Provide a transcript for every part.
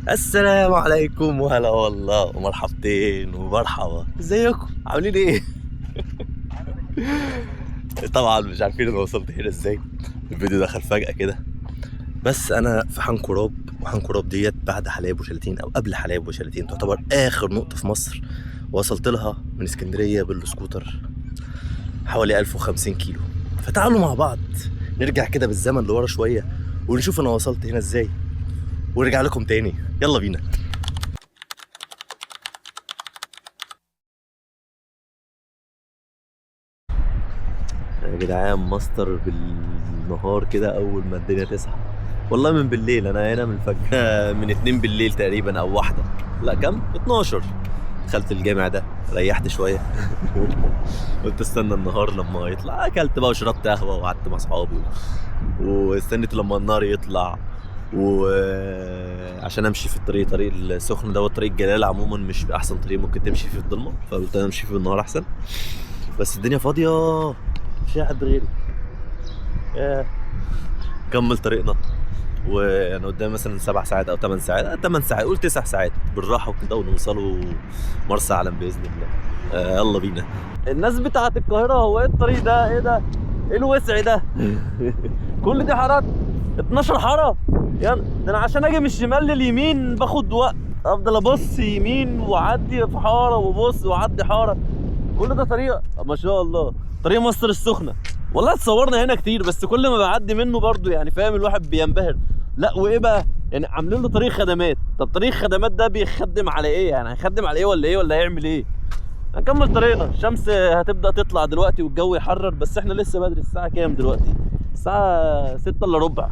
السلام عليكم وهلا والله ومرحبتين ومرحبا، ازيكم عاملين ايه؟ طبعا مش عارفين انا وصلت هنا ازاي، الفيديو دخل فجأة كده. بس انا في حنكوراب، وحنكوراب ديت بعد حلايب وشلاتين او قبل حلايب وشلاتين، تعتبر اخر نقطة في مصر وصلت لها من اسكندرية بالسكوتر حوالي 1050 كيلو. فتعالوا مع بعض نرجع كده بالزمن لورا شوية ونشوف انا وصلت هنا ازاي ونرجع لكم تاني. يلا بينا. يا جدعان ماستر بالنهار كده اول ما الدنيا تصحى، والله من بالليل، انا هنا من الفجر من 2 بالليل تقريبا او واحدة، لا كم 12. دخلت الجامع ده ريحت شوية قلت استنى النهار لما يطلع، اكلت بقى وشربت قهوة وقعدت مع اصحابي واستنيت لما النهار يطلع، وعشان امشي في الطريق، طريق السخن دوت، طريق الجلاله عموما مش احسن طريق ممكن تمشي فيه في الضلمة، فقلت انا امشي فيه بالنهار احسن. بس الدنيا فاضية مش حد غيري. كمل طريقنا وانا قدامي مثلا 7 ساعات او 8 ساعات، 8 ساعات قول 9 ساعات بالراحة وكده، ونوصلوا مرسى علم باذن الله. يلا بينا. الناس بتاعت القاهرة، هو ايه الطريق ده؟ ايه ده؟ ايه الوسع ده؟ كل دي حارات، 12 حارة. يلا ده انا عشان اجي من الشمال لليمين باخد وقت، افضل ابص يمين واعدي في حارة وابص واعدي حارة، كل ده طريق ما شاء الله، طريق مصر السخنة. والله اتصورنا هنا كتير، بس كل ما بعدي منه برضو يعني فاهم الواحد بينبهر. لا وايه بقى يعني عاملين له طريق خدمات، طب طريق خدمات ده بيخدم على ايه يعني؟ هيخدم على ايه ولا ايه ولا هيعمل ايه؟ هنكمل طريقنا. الشمس هتبدا تطلع دلوقتي والجو يحرر، بس احنا لسه بدري. الساعة كام دلوقتي؟ الساعة 5:45.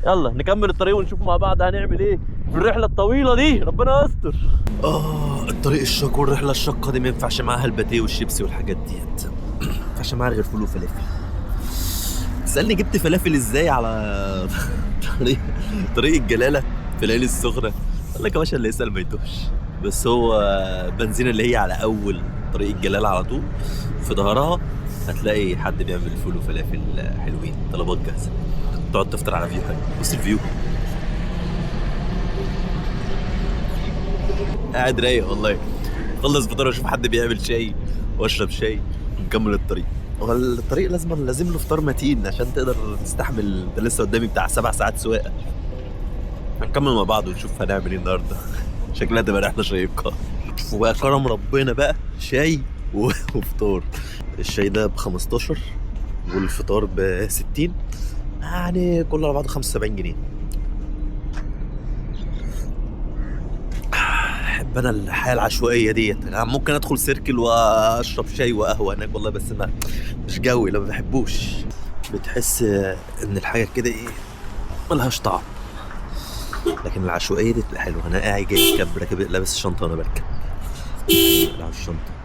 يلا نكمل الطريق ونشوف مع بعض هنعمل ايه في الرحلة الطويلة دي، ربنا يستر. الطريق الشاق والرحلة الشاقة دي ما ينفعش معاها الباتيه والشيبسي والحاجات ديت، ما ينفعش معاها غير فول وفلافل. تسألني جبت فلافل ازاي على طريق الجلاله في العين السخنة؟ قال لك يا باشا اللي يسأل ما يتوهش. بس هو بنزينة اللي هي على اول طريق الجلاله على طول في ظهرها هتلاقي حد بيعمل فول وفلافل حلوين، طلبات جاهزة، تقعد تفطر على view حلو. بص ال view، قاعد رايق والله. خلص فطار اشوف حد بيعمل شاي واشرب شاي ونكمل الطريق. هو الطريق لازم له فطار متين عشان تقدر تستحمل. انت لسه قدامي بتاع 7 ساعات سواقة. هنكمل مع بعض ونشوف هنعمل ايه النهارده. شكلها تبقى رحله شيقة. وبقى كرم ربنا بقى شاي وفطار. الشاي ده ب 15 والفطار ب 60، يعني كله على بعضه 75 جنيه. احب انا الحياة العشوائية ديت، يعني ممكن ادخل سيركل واشرب شاي وقهوة هناك والله، بس ما مش جوي، لا ما بحبوش. بتحس ان الحاجة كده ايه ملهاش طعم، لكن العشوائية دي بتبقى حلوة. انا قاعد جاي راكب راكب لابس الشنطة وانا بركب، بلعب الشنطة.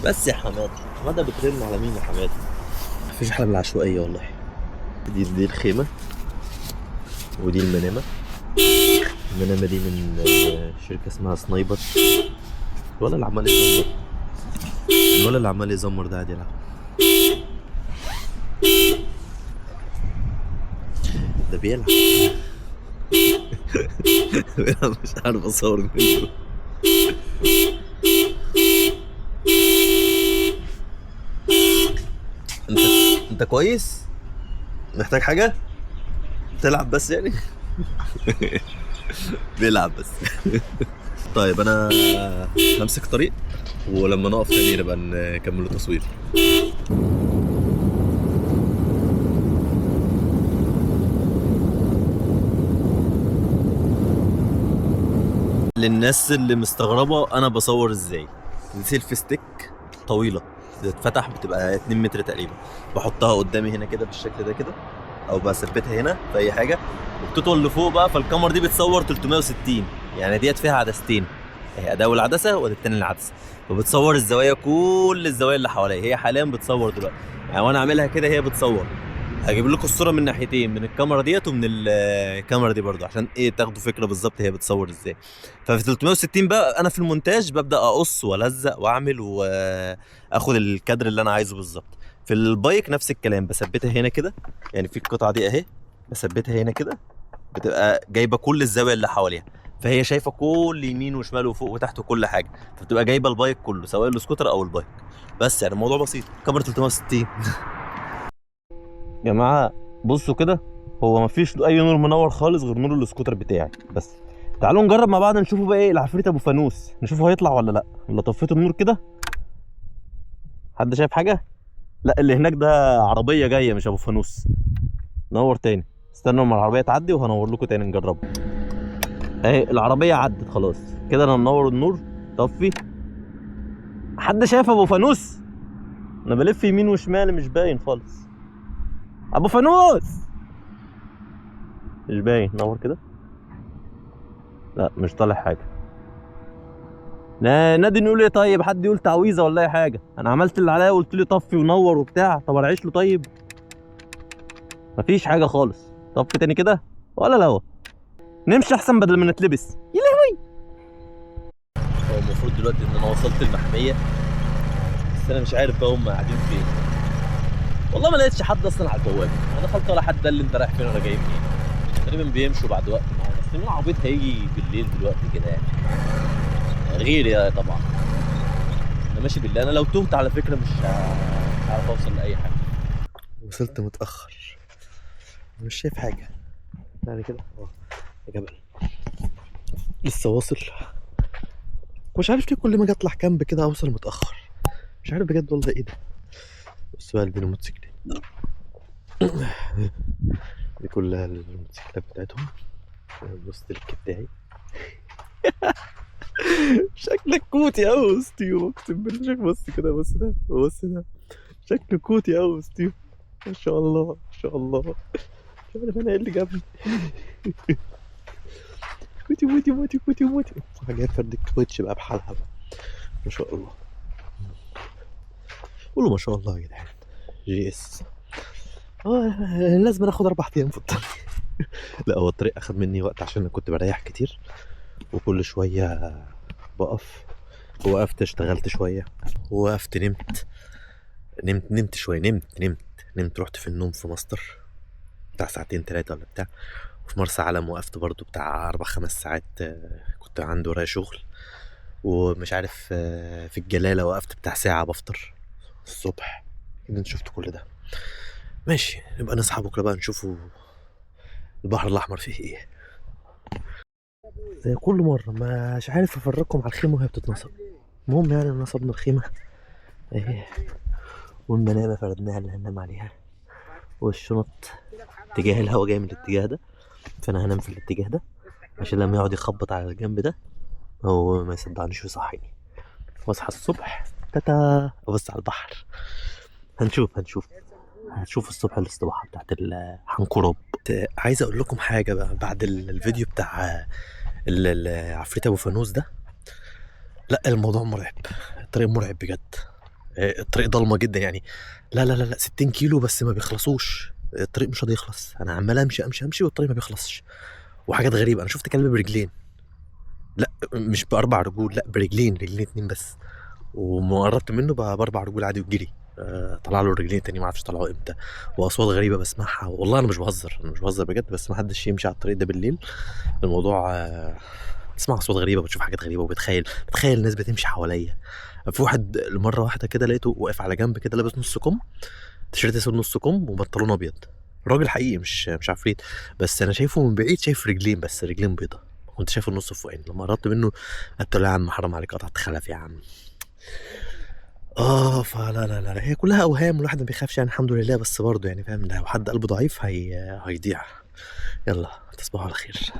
بس يا حمادة، حمادة بترن على مين يا حمادة؟ مفيش احلى من العشوائية والله. دي الخيمة ودي المنامة. المنامة دي من شركة اسمها سنايبر. الولد اللي عمال يزمر، الولد اللي عمال يزمر ده قاعد يلعب، ده بيلعب. بيلعب، مش عارف اصور منه. انت كويس؟ محتاج حاجة؟ تلعب بس يعني؟ بيلعب بس. طيب انا همسك طريق، ولما نقف تاني نبقى نكمل التصوير. للناس اللي مستغربة انا بصور ازاي، دي selfie stick طويلة بتتفتح بتبقى 2 متر تقريبا، بحطها قدامي هنا كده بالشكل ده كده، او بثبتها هنا في اي حاجة، وبتطول لفوق بقى. فالكاميرا دي بتصور 360، يعني ديت فيها عدستين، هي اداه العدسة وادي التاني العدسة، فبتصور الزوايا، كل الزوايا اللي حواليا. هي حاليا بتصور دلوقتي يعني، وانا عاملها كده هي بتصور. هجيب لكم الصورة من ناحيتين، من الكاميرا ديت ومن الكاميرا دي برضو، عشان ايه تاخدوا فكرة بالظبط هي بتصور ازاي. ففي 360 بقى انا في المونتاج ببدا اقص والزق واعمل واخد الكادر اللي انا عايزه بالظبط. في ال bike نفس الكلام، بثبتها هنا كده، يعني في القطعة دي اهي بثبتها هنا كده بتبقى جايبه كل الزاوية اللي حواليها، فهي شايفه كل يمين وشمال وفوق وتحت وكل حاجة، فبتبقى جايبه ال bike كله سواء السكوتر او ال bike. بس يعني الموضوع بسيط. كاميرا 360. يا جماعة بصوا كده، هو مفيش اي نور منور خالص غير نور السكوتر بتاعي بس. تعالوا نجرب مع بعض نشوفه بقى ايه العفريت ابو فانوس، نشوفه هيطلع ولا لا. ولا طفيت النور كده؟ حد شايف حاجة؟ لا، اللي هناك ده عربية جاية مش ابو فانوس. نور تاني، استنوا اما العربية تعدي وهنور لكم تاني نجربه. اهي العربية عدت خلاص كده، انا منور النور. طفي. حد شايف ابو فانوس؟ انا بلف يمين وشمال مش باين خالص. ابو فانوس مش باين. نور كده. لا مش طالع حاجة. نادي نقول ايه طيب؟ حد يقول تعويذه ولا اي حاجة؟ انا عملت اللي عليا وقلت لي طفي ونور وبتاع، طب ارعيش له طيب؟ مفيش حاجة خالص. طفي تاني كده ولا لا؟ نمشي احسن بدل ما نتلبس. يا لهوي. هو المفروض دلوقتي ان انا وصلت المحميه، بس انا مش عارف بقى هم قاعدين فين. والله ما لقيتش حد اصلا على البوابة، انا دخلت ولا حد قال لي انت رايح فين ولا جاي منين. تقريبا بيمشوا بعد وقت، ما هو بس مين عبيط هيجي بالليل دلوقتي كده يعني، غيري يا طبعا. انا ماشي بالله، انا لو تهت على فكرة مش هعرف اوصل لاي حاجة. وصلت متاخر، مش شايف حاجة يعني كده. يا جبل لسه واصل، مش عارف ليه كل ما اجي اطلع camp كده اوصل متاخر، مش عارف بجد والله ايه ده. بص بقى الموتوسيكلات دي كلها الموتوسيكلات بتاعتهم. بص الكت بتاعي. شكلك cutie قوي ستيو، اقسم بالله. شوف بص كده، بص ده، بص ده، شكله cutie قوي ستيو. ما شاء الله ما شاء الله. مش عارف انا ايه اللي جابني. cutie موتي موتي cutie موتي. جايب فرد الكاوتش بقى بحالها بقى. ما شاء الله، قولوا ما شاء الله يا جدعان. GS. لازم اخد 4 ايام في الطريق. لا هو الطريق اخد مني وقت عشان انا كنت بريح كتير، وكل شوية بقف. وقفت اشتغلت شوية، وقفت نمت نمت نمت شوية، نمت نمت نمت، رحت في النوم في ماستر بتاع ساعتين 3 ولا بتاع. وفي مرسى علم وقفت برضو بتاع 4-5 ساعات، كنت عندي ورايا شغل. ومش عارف، في الجلالة وقفت بتاع ساعة بفطر الصبح. كده انت شفت كل ده. ماشي، نبقى نصحى بكرة بقى نشوفوا البحر الأحمر فيه إيه. زي كل مرة مش عارف أفرجكم على الخيمة وهي بتتنصب. المهم نصبنا الخيمة اهي، والمنامة فردناها اللي هننام عليها، والشنط اتجاه الهوا جاي من الاتجاه ده، فأنا هنام في الاتجاه ده عشان لما يقعد يخبط على الجنب ده هو ما يصدعنيش ويصحيني. واصحى الصبح تاتا ابص على البحر. هنشوف الصبح الاستباحة بتاعت الحنكوراب. عايز اقول لكم حاجة بقى بعد الفيديو بتاع عفريت ابو فانوس ده. لا الموضوع مرعب، الطريق مرعب بجد. الطريق ضلمة جدا يعني. لا لا لا لا، 60 كيلو بس ما بيخلصوش، الطريق مش راضي يخلص. انا عمال امشي امشي امشي والطريق ما بيخلصش. وحاجات غريبة، انا شفت كلب برجلين، لا مش باربع رجول، لا برجلين، رجلين 2 بس. وما قربت منه باربع رجول عادي وجري. طلع له رجلين تاني ما اعرفش طلعوا امتى. واصوات غريبة بسمعها، والله انا مش بهزر، انا مش بهزر بجد. بس ما حدش يمشي على الطريق ده بالليل. الموضوع بتسمع اصوات غريبة، بتشوف حاجات غريبة، وبتخيل الناس بتمشي حواليا. في واحد مرة واحدة كده لقيته واقف على جنب كده، لابس نص كم، تيشيرت اسود نص كم وبنطلون ابيض، راجل حقيقي مش عفريت. بس انا شايفه من بعيد، شايف رجلين بس، رجلين بيضة، كنت شايفه النص فوقين. لما قربت منه قلت له يا عم حرام عليك، قطعت خلف يا عم. فلا لا لا، هي كلها اوهام والواحد ما بيخافش يعني، الحمد لله. بس برضه فاهم، لو حد قلبه ضعيف هيضيع. يلا تصبحوا على خير.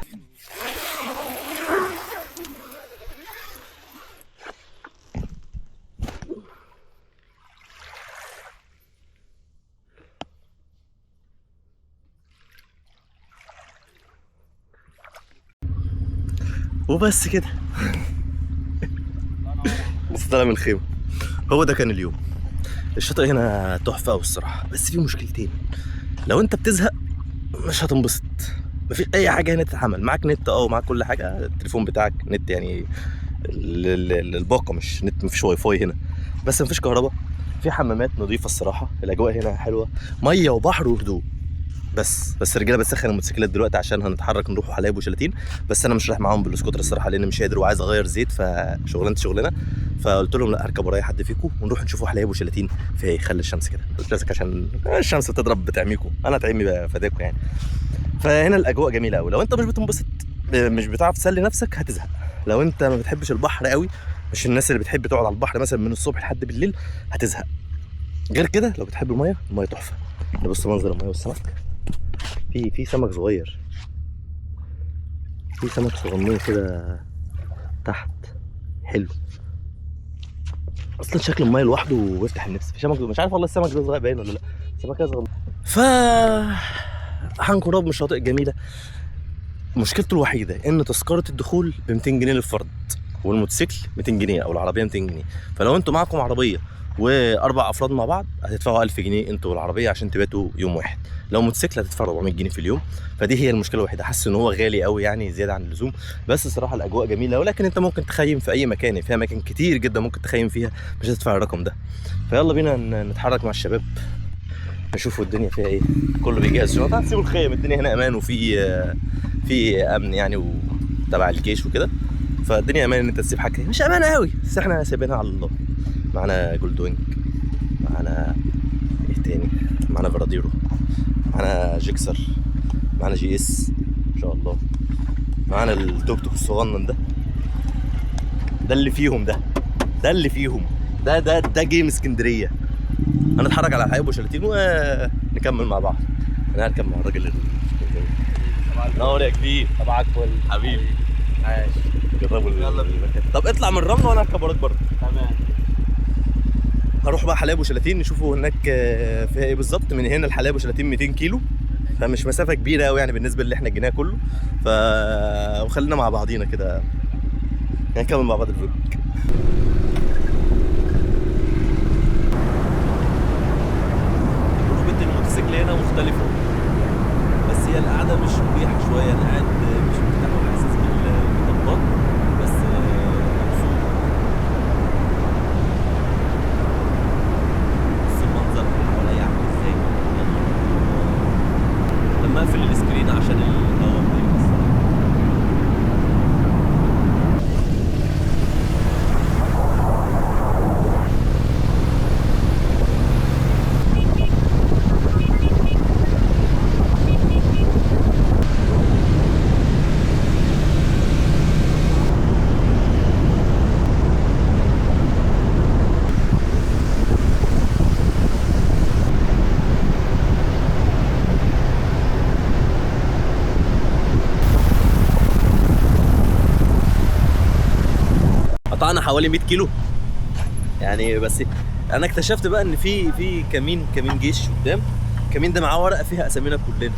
وبس كده. لسه طالع من الخيمة. هو ده كان اليوم. الشاطئ هنا تحفة أوي الصراحة، بس في مشكلتين. لو أنت بتزهق مش هتنبسط، مفيش أي حاجة هنا تتعمل. معاك نت ومعاك كل حاجة، التليفون بتاعك نت يعني، الباقة مش نت، مفيش واي فاي هنا، بس مفيش كهرباء. في حمامات نظيفة الصراحة، الأجواء هنا حلوة، مية وبحر وهدوء. بس الرجالة بتسخن الموتوسيكلات دلوقتي عشان هنتحرك نروح حلايب وشلاتين. بس انا مش رايح معاهم بالسكوتر الصراحة، لان مش قادر وعايز اغير زيت، فشغلانه شغلنا. فقلت لهم لا هركب ورايا حد فيكم ونروح نشوفوا حلايب وشلاتين في ايه. خلي الشمس كده، قلت لك عشان الشمس بتضرب بتعميكم، انا تعمي بقى فداكم يعني. فهنا الاجواء جميلة قوي. لو انت مش بتنبسط، مش بتعرف تسلي نفسك، هتزهق. لو انت ما بتحبش البحر قوي، مش الناس اللي بتحب تقعد على البحر مثلا من الصبح لحد بالليل، هتزهق. غير كده لو بتحب المية، المية تحفة. نبص منظر المية والسمك. في سمك صغير، في سمك صغنون كده تحت، حلو. اصلا شكل المية لوحده ويفتح النفس. في سمك، مش عارف والله السمك ده صغير باين ولا لا، سمكة صغيرة. ف حنكوراب من الشواطئ الجميلة. مشكلته الوحيدة ان تذكره الدخول ب 200 جنيه للفرد، والموتوسيكل 200 جنيه او العربية 200 جنيه. فلو انتوا معاكم عربية واربع افراد مع بعض هتدفعوا 1000 جنيه انتوا والعربية عشان تباتوا يوم واحد. لو موتوسيكل هتدفع 400 جنيه في اليوم. فدي هي المشكلة الوحيدة، حاسس ان هو غالي قوي يعني زيادة عن اللزوم. بس الصراحة الاجواء جميلة، ولكن انت ممكن تخيم في اي مكان، فيها اماكن كتير جدا ممكن تخيم فيها، مش هتدفع الرقم ده. فيلا بينا نتحرك مع الشباب نشوفوا الدنيا فيها ايه. كله بيجهز شنط، هتسيبوا الخيم، الدنيا هنا امان وفي في امن يعني وتبع الجيش وكده، فالدنيا امان ان انت تسيب حاجة، مش امان قوي بس احنا سايبينها على الله. معانا جولدوينج، معانا ايه تاني، معانا فيراديرو، معانا جيكسر، معانا GS ان شاء الله، معانا التوك توك الصغنن ده، ده اللي فيهم، ده اللي فيهم، ده ده ده جيم اسكندرية. هنتحرك على حلايب وشلاتين ونكمل مع بعض. انا هركب مع الراجل نور يا كبير. صباحك فل حبيبي. عايش. جربوا يلا بينا. المكان. طب اطلع من الرملة وانا اركب وراك برضه. تمام. هنروح بقى حلايب وشلاتين نشوفوا هناك فيها ايه بالظبط. من هنا لحلايب وشلاتين 200 كيلو، فمش مسافة كبيرة قوي يعني بالنسبة اللي احنا جيناه كله. وخلينا مع بعضينا كده نكمل مع بعض ال vlog. تجربه الموتوسيكل هنا مختلفة، بس هي القعدة مش مريحه شوية، انا قاعد مش مرتاح وحاسس بالمطبات، بس مبسوط. بص المنظر اللي حواليا عامل ازاي. لما اقفل ال screen عشان الهواء بيأثر. قطعنا حوالي 100 كيلو يعني. بس انا اكتشفت بقى ان في كمين جيش قدام. الكمين ده معاه ورقة فيها اسامينا كلنا،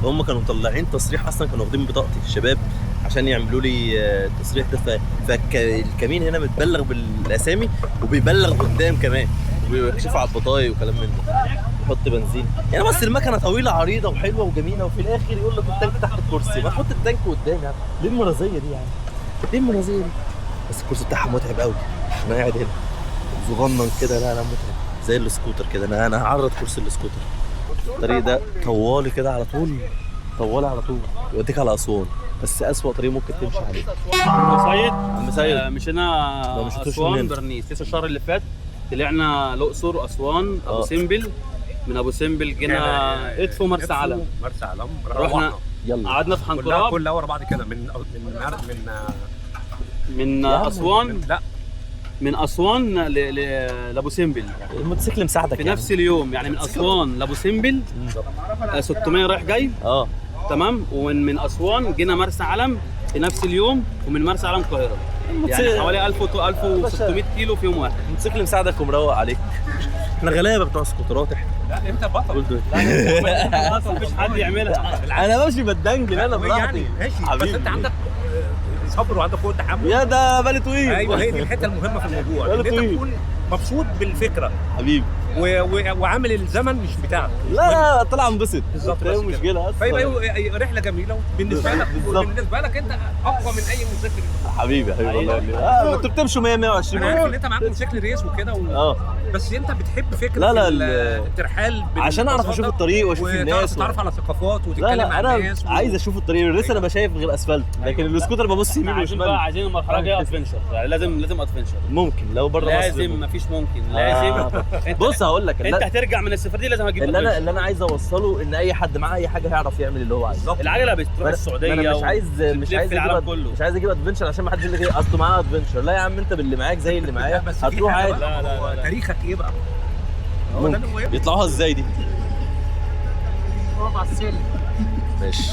فهم كانوا مطلعين تصريح، اصلا كانوا واخدين بطاقتي الشباب عشان يعملوا لي التصريح ده. فالكمين هنا متبلغ بالاسامي وبيبلغ قدام كمان، وبيكشفوا على البطايق وكلام من ده، يحط بنزين يعني. بس المكنه طويلة عريضة وحلوه وجميلة، وفي الاخر يقول لك التانك تحت الكرسي. ما تحط التانك قدام يعني، ليه المرازيه دي يعني؟ ليه المرازيه دي؟ بس الكرسي بتاعها متعب قوي، انا قاعد هنا صغنن كده، لا لا متعب زي السكوتر كده. انا هعرض كرسي السكوتر. الطريق ده طوالي كده على طول، طوالي على طول يوديك على اسوان، بس اسوأ طريق ممكن تمشي عليه. عم سيد، عم سيد. مشينا ما مشيتوش من اسوان هنا. برنيس لسه الشهر اللي فات، طلعنا الاقصر اسوان ابو سمبل، من ابو سمبل جينا ادفو مرسى علم. مرسى علم رحنا يلا قعدنا في كلها حنكوراب كلها ورا بعض كده من من من من يا عم. اسوان، لا من اسوان لابو سمبل الموتوسيكل مساعدك في يعني. نفس اليوم يعني، من اسوان لابو سمبل 600 رايح جاي. تمام. ومن اسوان جينا مرسى علم في نفس اليوم، ومن مرسى علم القاهرة، يعني حوالي 1600 كيلو في يوم واحد. الموتوسيكل مساعدك ومروق عليك. احنا غلابة بتوع سكوترات احنا. لا انت بطل. مفيش حد يعملها. انا بمشي بتدنجل انا براحتي يعني ماشي، بس حبيبي. انت عندك صبر وعندك قوة تحمل. يا ده بالي طويل. ايوه هي دي الحتة المهمة في الموضوع، ان بالي انت طويل. تكون مبسوط بالفكرة حبيبي وعامل الزمن مش بتاعك. لا لا طلع انبسط بالظبط، ايه بس المشكلة اصلا؟ فيبقى رحله جميلة بالنسبة لك، بالظبط. بالنسبة لك انت اقوى من اي موتوسيكل. حبيبي حبيبي والله. انتوا بتمشوا 100 120. انا عارف ان انت معاك موتوسيكل race وكده بس انت بتحب فكرة لا لا الترحال عشان اعرف اشوف الطريق واشوف الناس وتتعرف على ثقافات وتتكلم مع الناس. انا عايز اشوف الطريق، لسه انا بشايف غير اسفلت، لكن السكوتر ببص يمين وشمال. عايزين المرحلة الجاية adventure، يعني لازم adventure. ممكن لو بره مصر لازم، مفيش ممكن لازم. بص هقول لك، انت هترجع من السفر دي لازم هجيب اللي انا عايز اوصله ان اي حد معاه اي حاجة هيعرف يعمل اللي هو عايزه. العجلة بتروح السعودية. انا مش عايز العالم كله، مش عايز اجيب adventure عشان ما حدش يقول لي اصله معاه adventure. لا يا عم، انت باللي معاك زي اللي معايا هتروح عادي. لا لا لا، تاريخك ايه بقى؟ بيطلعوها ازاي دي؟ هو على السلم. ماشي.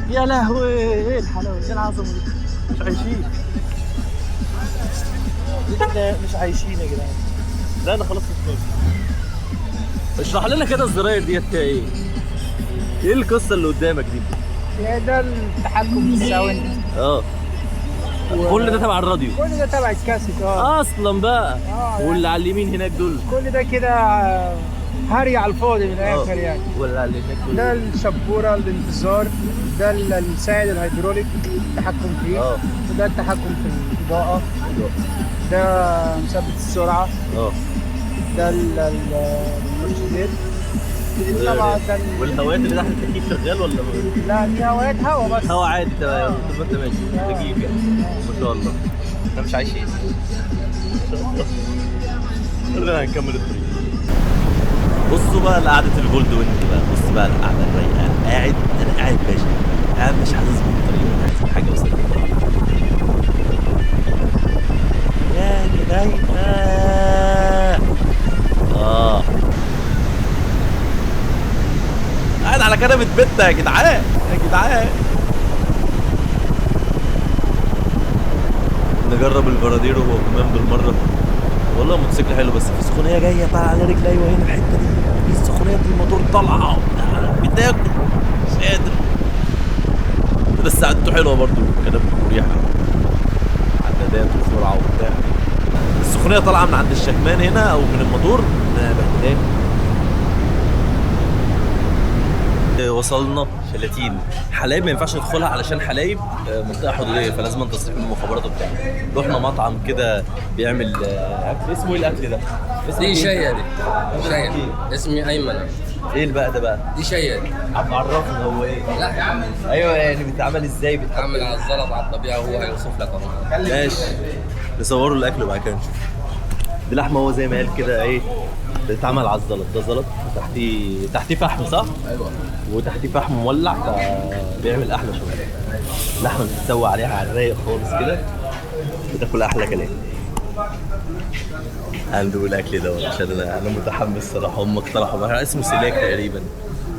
يا لهوي، ايه الحلاوة، ايه العظمة دي؟ مش عايشين، لا مش عايشين يا جدعان. لا انا خلاص مش. اشرح لنا كده الزراير ديت فيها ايه؟ ايه القصة اللي قدامك دي؟ ده التحكم في ال sound. كل ده تبع الراديو؟ كل ده تبع الكاسيت. اصلا بقى. واللي على اليمين هناك دول كل ده كده هري على الفاضي من الاخر يعني. واللي على اليمين دول ده الشبوره، الانتظار، ده المساعد الهيدروليك التحكم فيه، وده التحكم في الاضاءة، ده مثبت السرعة، ده المرشدات. طبعا ده والهوايات اللي تحت التكييف شغال ولا؟ لا دي هوايات هوا بس، هوا عادي. تمام، انت ماشي تكييف يعني. ما شاء الله احنا مش عايشين. ما شاء الله. خلينا هنكمل الطريق. بصوا بقى لقعدة ال Gold Wing بقى، بص بقى القعدة الرايقة. قاعد انا قاعد باشا، قاعد مش حاسس بالطريق ولا حاسس بحاجة وصلت. يا دي رايقة. قاعد على كنبة بيتنا يا جدعان، يا جدعان. نجرب الفراديرو هو كمان بالمرة. والله موتوسيكل حلو، بس في سخونية جاية طالعة على رجلي. ايوه هنا الحتة دي في السخونية دي، الموتور طالعة بتاكل، مش قادر. بس قعدته حلوة برضو، كنبة مريحة، عدادات وسرعة وبتاع. السخونية طالعة من عند الشكمان هنا أو من الموتور بهدلان. وصلنا شلاتين. حلايب ما ينفعش ندخلها علشان حلايب منطقة حدوديه، فلازم تصريح من المخابرات وبتاع. رحنا مطعم كده بيعمل اكل، اسمه ايه الاكل ده؟ دي شيه، دي شيه. اسمي ايمن. ايه البقى ده بقى؟ دي شيه دي. عم عرفنا هو ايه؟ لا يا عم. ايوه يعني بيتعمل ازاي؟ بيتعمل على الزلط على الطبيعة، وهو هيوصف لك اهو. ماشي، نصوروا الاكل وبعد كده نشوف. دي لحمه هو زي ما قال كده ايه، بتتعمل على الزلط. ده زلط وتحتيه فحم صح؟ ايوه، وتحتيه فحم مولع، فبيعمل احلى شغل. اللحمة بتتسوى عليها على الرايق خالص كده، بتاكل احلى كلام. هندوق الاكل دوت عشان انا متحمس الصراحة. هم اقترحوا اسمه سلاج تقريبا.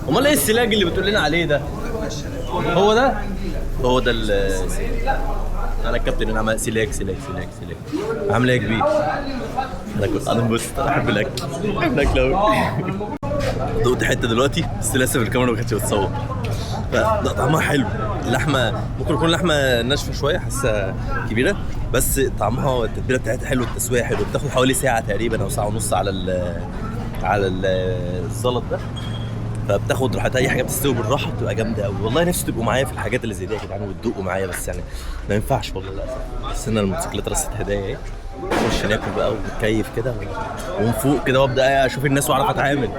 امال ايه السلاج اللي بتقول لنا عليه ده؟ هو ده؟ هو ده السلاج. انا الكابتن انا عمال سلاج سلاج سلاج سلاج. عامل ايه يا كبير؟ انا انبسط، انا احب الاكل، احب الاكل قوي. دقت حتة دلوقتي بس للاسف الكاميرا ما كانتش بتصور. لا طعمها حلو. اللحمة ممكن يكون لحمه ناشفة شوية، حاسه كبيرة، بس طعمها والتتبيله بتاعتها حلوة، التسوية حلوة. بتاخد حوالي ساعة تقريبا او ساعة ونص على ال الزلط ده، فبتاخد راحتها. اي حاجة بتستوي بالراحة بتبقى جامدة قوي. والله نفسي تبقوا معايا في الحاجات اللي زي دي يا جدعان وتدوقوا معايا، بس يعني ما ينفعش والله للاسف. بس انا الموتوسيكلات رصت هدايا اهي. نخش ناكل بقى ونتكيف كده ونفوق كده، وابدا اشوف الناس واعرف اتعامل.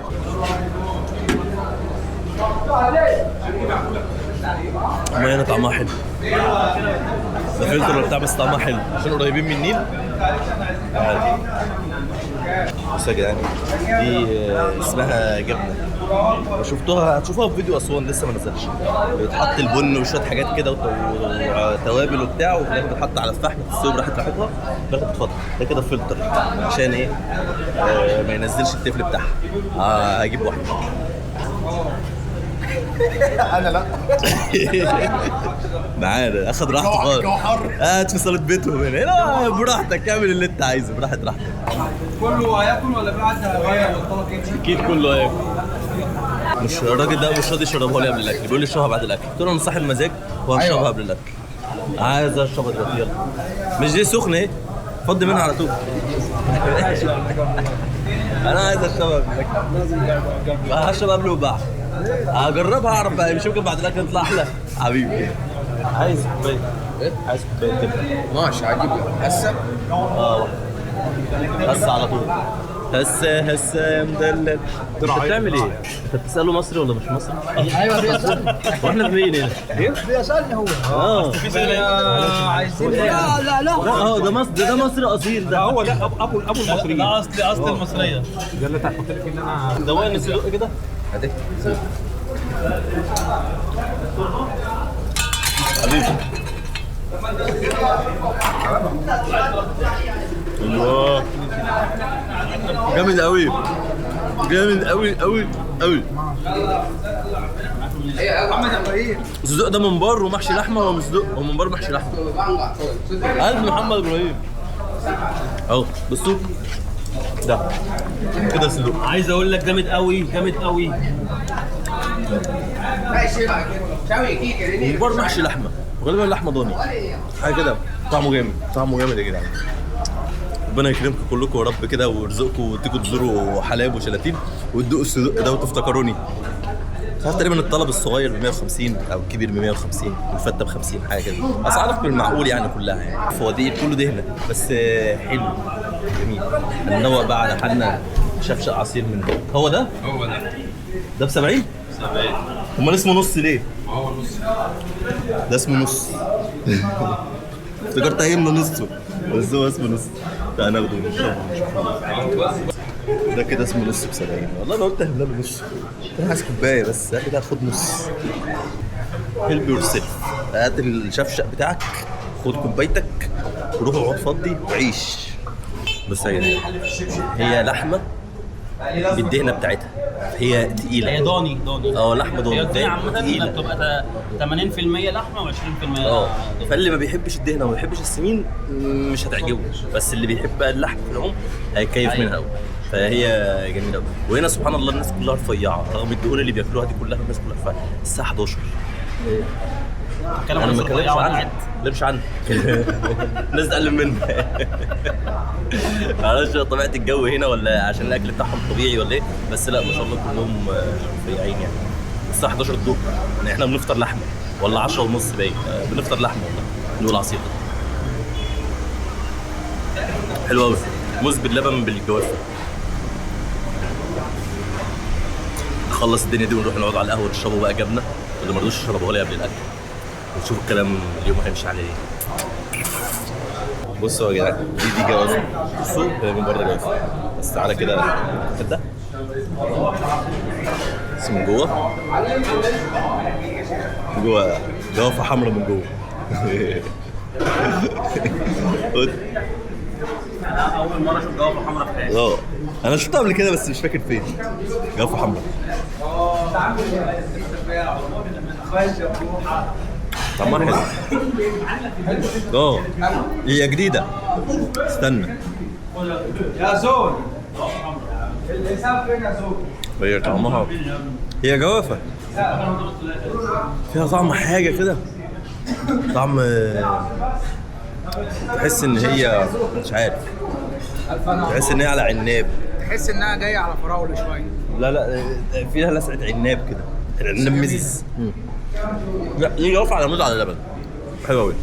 المية هنا طعمها حلو، ده فلتر ولا بتاع، بس طعمها حلو عشان قريبين من النيل. بصوا يا جدعان، دي اسمها جبنه، شفتوها هتشوفوها في فيديو اسوان لسه ما نزلش. بيتحط البن وشوية حاجات كده وتوابل وبتاع، وفي الاخر بتحط على الفحم، تستوي براحة راحتها، في الاخر بتتفضل. ده كده فلتر عشان ايه؟ ما ينزلش التفل بتاعها. هجيب واحدة. انا لا معانا اخد راحته خالص، قاعد في صاله بيتهم هنا براحتك، اعمل اللي انت عايزه براحة راحتك. كله هياكل ولا في حد هيغير والطلب يمشي؟ اكيد كله هياكل. مش الراجل ده مش راضي يشربها لي قبل الاكل، بيقول لي اشربها بعد الاكل. قلت له انا صاحب مزاج وهشربها. أيوة. قبل الاكل. عايز اشربها دلوقتي، يلا. مش دي سخنة ايه؟ فضي منها على طول. انا عايز اشربها قبل الاكل. هشرب قبل وبعد، هجربها اعرف بقى، مش يمكن بعد الاكل تطلع احلى. حبيبي عايز كوباية. ايه؟ عايز كوباية تبقى. ماشي هجيب لك هسه. واحدة. هسه على طول. هسه هسه يا مدلل. انت بتعمل ايه؟ انت بتساله مصري ولا مش مصري؟ ايوه بيسالني. واحنا في مين هنا؟ بيسالني هو. عايزين لا لا لا. لا ده مصري، ده مصري اصيل ده. هو ده ابو المصريين. ده اصل المصرية. ده اللي هتحط لي فيه ان انا دوقني الصدق كده. حبيبي. الله جامد قوي، جامد قوي قوي قوي. الصدق ده ممبار ومحشي لحمه ولا مش صدق؟ هو ممبار محشي لحمه. الف محمد ابراهيم. اهو بصوا ده كده صدق. عايز اقول لك جامد قوي جامد قوي. ممبار محشي لحمه، وغالبا لحمه ضاني حاجة كده. طعمه جامد، طعمه جامد يا جدعان. ربنا يكرمكم كلكم يا رب كده ويرزقكم وتيجوا تزوروا حلايب وشلاتين وتدوقوا الصدق ده وتفتكروني. مش عارف تقريبا الطلب الصغير ب 150 او الكبير ب 150 والفته ب 50 حاجة كده، اسعار بالمعقول يعني كلها يعني. فوادير كله دهنه بس حلو جميل. هنروق بقى على حالنا. شفشق عصير من ده. هو ده؟ هو ده. ده ب 70؟ 70. امال اسمه نص ليه؟ ما هو نص. ده اسمه نص. افتكرت هيمنى نصه بس هو اسمه نص. تعال ناخده ونشربه ونشوفه. ده كده اسمه نص ب 70. والله انا قلت هملى له نص، انا عايز كوباية بس. قال لي لا خد نص. help yourself. هات الشفشق بتاعك، خد كوبايتك وروح اقعد فضي وعيش. بص يا جدعان، هي لحمه بالدهنه بتاعتها، هي تقيلة. هي ضاني ضاني. اه لحمه ضاني. هي الدهنة عامة تقيلة. بتبقى 80% لحمه و20% اه فاللي ما بيحبش الدهنه وما بيحبش السمين مش هتعجبه، بس اللي بيحب بقى اللحم في العموم هيكيف أيوة. منها قوي. فهي جميلة قوي. وهنا سبحان الله الناس كلها رفيعة رغم الدهون اللي بياكلوها دي كلها، الناس كلها رفيعة. الساعة 11. بتتكلم انا عن ما الناس بتكلمش الرفيعة وأنا عنها، قاعد. ما بتكلمش عنها. الناس تقلل منها. معرفش طبيعة الجو هنا ولا عشان الاكل بتاعهم طبيعي ولا ايه، بس لا ما شاء الله كلهم رفيعين يعني. الساعة 11 الظهر يعني احنا بنفطر لحمه ولا 10:30 باين، بنفطر لحمه والله. نقول عصير حلو قوي، موز باللبن بالجوافه. نخلص الدنيا دي ونروح نقعد على القهوة نشربوا بقى جبنه اللي ما رضوش يشربوها لي قبل الاكل، ونشوف الكلام اليوم هيمشي على ايه. بصوا يا جدعان، دي جوافه. بصوا هي من بره جوافه بس تعالى كده كده بس من جوه، جوه جوافه حمراء من جوه. اول مرة اشوف جوافه حمراء في حياتي. اه انا شفتها قبل كده بس مش فاكر فين. جوافه حمراء طعمها حلو. اه هي جديدة. استنى يا زول الحساب فين يا زول؟ هي طعمها، هي جوافة فيها طعم حاجة كده، طعم تحس إن هي مش عارف، تحس إن هي على عناب. تحس انها جاية على فراوله شوية. لا لا فيها لسعة عناب كده، العناب مزز. لا دي جوافة على موز على لبن، حلوة أوي.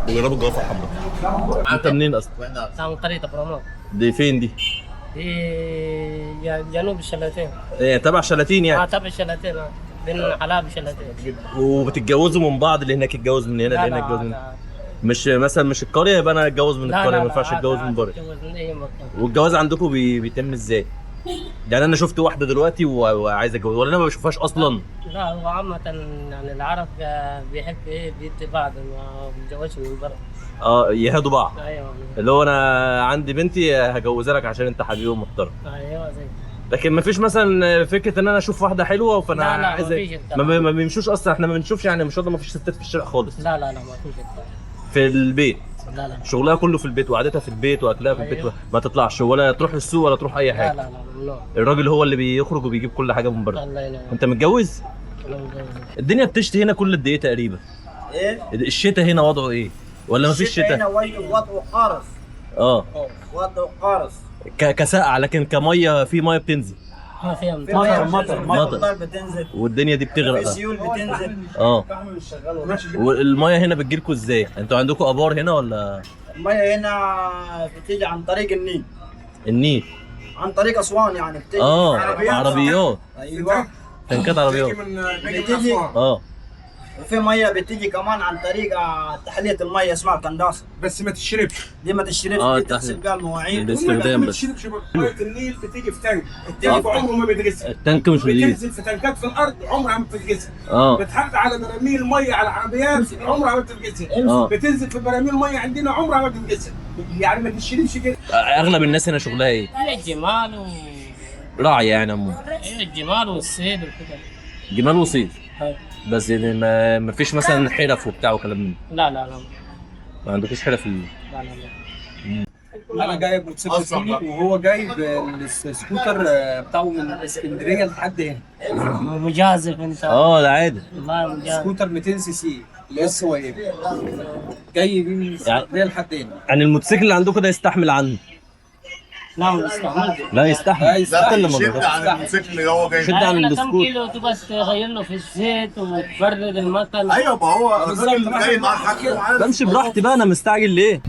وجربوا الجوافة الحمراء. أنت منين أصلا؟ من قرية برامات. دي فين دي؟ دي جنوب الشلاتين. إيه تبع شلاتين يعني؟ تبع الشلاتين، بين حلاب وشلاتين. وبتتجوزوا من بعض، اللي هناك يتجوز من هنا، اللي هناك يتجوز من هنا. مش مثلا مش القرية يبقى انا اتجوز من القرية، ما ينفعش اتجوز من بره. والجواز عندكم بيتم ازاي؟ يعني انا شفت واحدة دلوقتي وعايز اتجوز، ولا انا ما بشوفهاش اصلا؟ لا هو عامة يعني العرب بيحب ايه بيدي بعض، ما بيتجوزش من بره. يهادوا بعض. ايوه اللي هو انا عندي بنتي هجوزها لك عشان انت حبيبي ومحترم. ايوه زي. لكن ما فيش مثلا فكرة ان انا اشوف واحدة حلوة فانا لا لا عايز ما فيش الكلام. ما بيمشوش اصلا، احنا ما بنشوفش يعني ما شاء الله ما فيش ستات في الشارع خالص. لا لا لا ما فيش الكلام. في البيت. لا لا شغلها كله في البيت وقعدتها في البيت واكلها في البيت. أيوه. ما تطلعش ولا تروح السوق ولا تروح اي حاجة. لا لا لا ممنوع. الراجل هو اللي بيخرج وبيجيب كل حاجة من بره. الله ينور. انت متجوز؟ انا متجوز. الدنيا بتشتي هنا كل قد ايه تقريبا؟ ايه؟ الشتاء هنا وضعه ايه؟ ولا مفيش شتاء؟ هنا وضعه قارص. وضعه قارص. كساقعه، لكن كمية في مية بتنزل. ما فيها مطر. مطر مطر. مطر بتنزل، والدنيا دي بتغرق في بقى. سيول بتنزل. والمية هنا بتجيلكوا ازاي؟ انتوا عندكم ابار هنا ولا؟ المية هنا بتيجي عن طريق النيل. النيل عن طريق اسوان يعني بتيجي. عربيات. ايوه، تنكات عربيات بتيجي. وفي مية بتيجي كمان عن طريق تحلية المية اسمها الكنداسه. بس ما تشربش دي ما تشربش، دي تغسل بيها المواعين. الاستخدام ما بس. تشربش. مية النيل بتيجي في تانك، التانك عمره ما بيتغسل. التانك مش نضيف. بتنزل في تنكات في الارض عمرها ما بتتغسل. بتحط على براميل مية على العربيات عمرها ما بتتغسل. بتنزل في براميل مية عندنا عمرها ما بتتغسل، يعني ما تشربش كده. اغلب الناس هنا شغلها ايه؟ الجمال راعي يعني عموما. الجمال والصيد وكده. جمال وصيد. بس يعني ما فيش مثلا حرف وبتاع وكلام من لا لا لا، ما عندكوش حرف. لا لا لا. انا جايب موتوسيكل صيني وهو جايب السكوتر بتاعه من اسكندرية لحد هنا. مجازف انت. ده عادي. والله مجازف. سكوتر 200 سي سي الاس واي جاي بيه من اسكندرية لحد هنا. يعني الموتوسيكل اللي عندكم ده يستحمل عنه؟ لا ما يستحملش. لا يستحمل. لا اللي ما شد عن الموتوسيكل اللي هو جاي. شد عن كم السكوت. كيلو تبغى تغير له في الزيت وتبرد المكن. ايوه، ما هو الراجل جاي معاه حاجته عارف. بمشي براحتي بقى، انا مستعجل ليه؟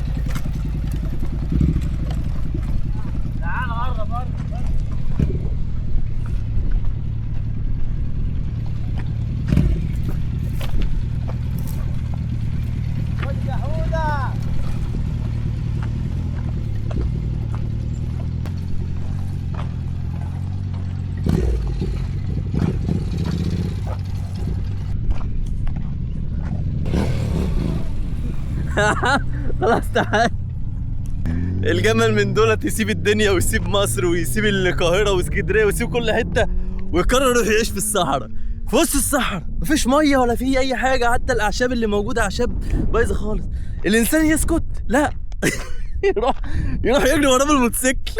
تعال قرب قرب. خلاص تعال. الجمل من دولت يسيب الدنيا ويسيب مصر ويسيب القاهرة واسكندرية ويسيب كل حتة ويقرر يروح يعيش في الصحراء، في وسط الصحراء مفيش مية ولا في أي حاجة، حتى الأعشاب اللي موجودة أعشاب بايظة خالص. الإنسان يسكت؟ لا. يروح يجري وراه بالموتوسيكل.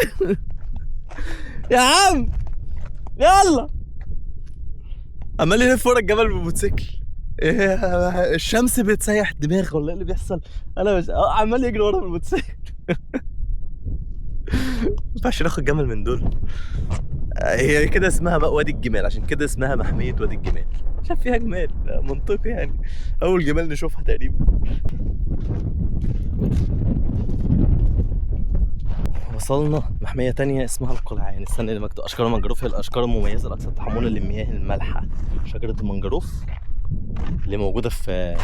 يا عم يلا، عمال يلف ورا الجبل بالموتوسيكل. إيه، الشمس بتسيح دماغ ولا ايه اللي بيحصل؟ انا مش عمال يجري ورا بالموتوسيكل. ما ينفعش ناخد جمل من دول. هي كده اسمها بقى وادي الجمال، عشان كده اسمها محمية وادي الجمال، عشان فيها جمال. منطقي يعني، اول جمال نشوفها تقريبا. وصلنا محمية تانية اسمها القلعان. استنى اللي مكتوب أشجار المنجروف هي الأشجار المميزة الأكثر تحملا للمياه المالحة. شجرة المنجروف اللي موجودة في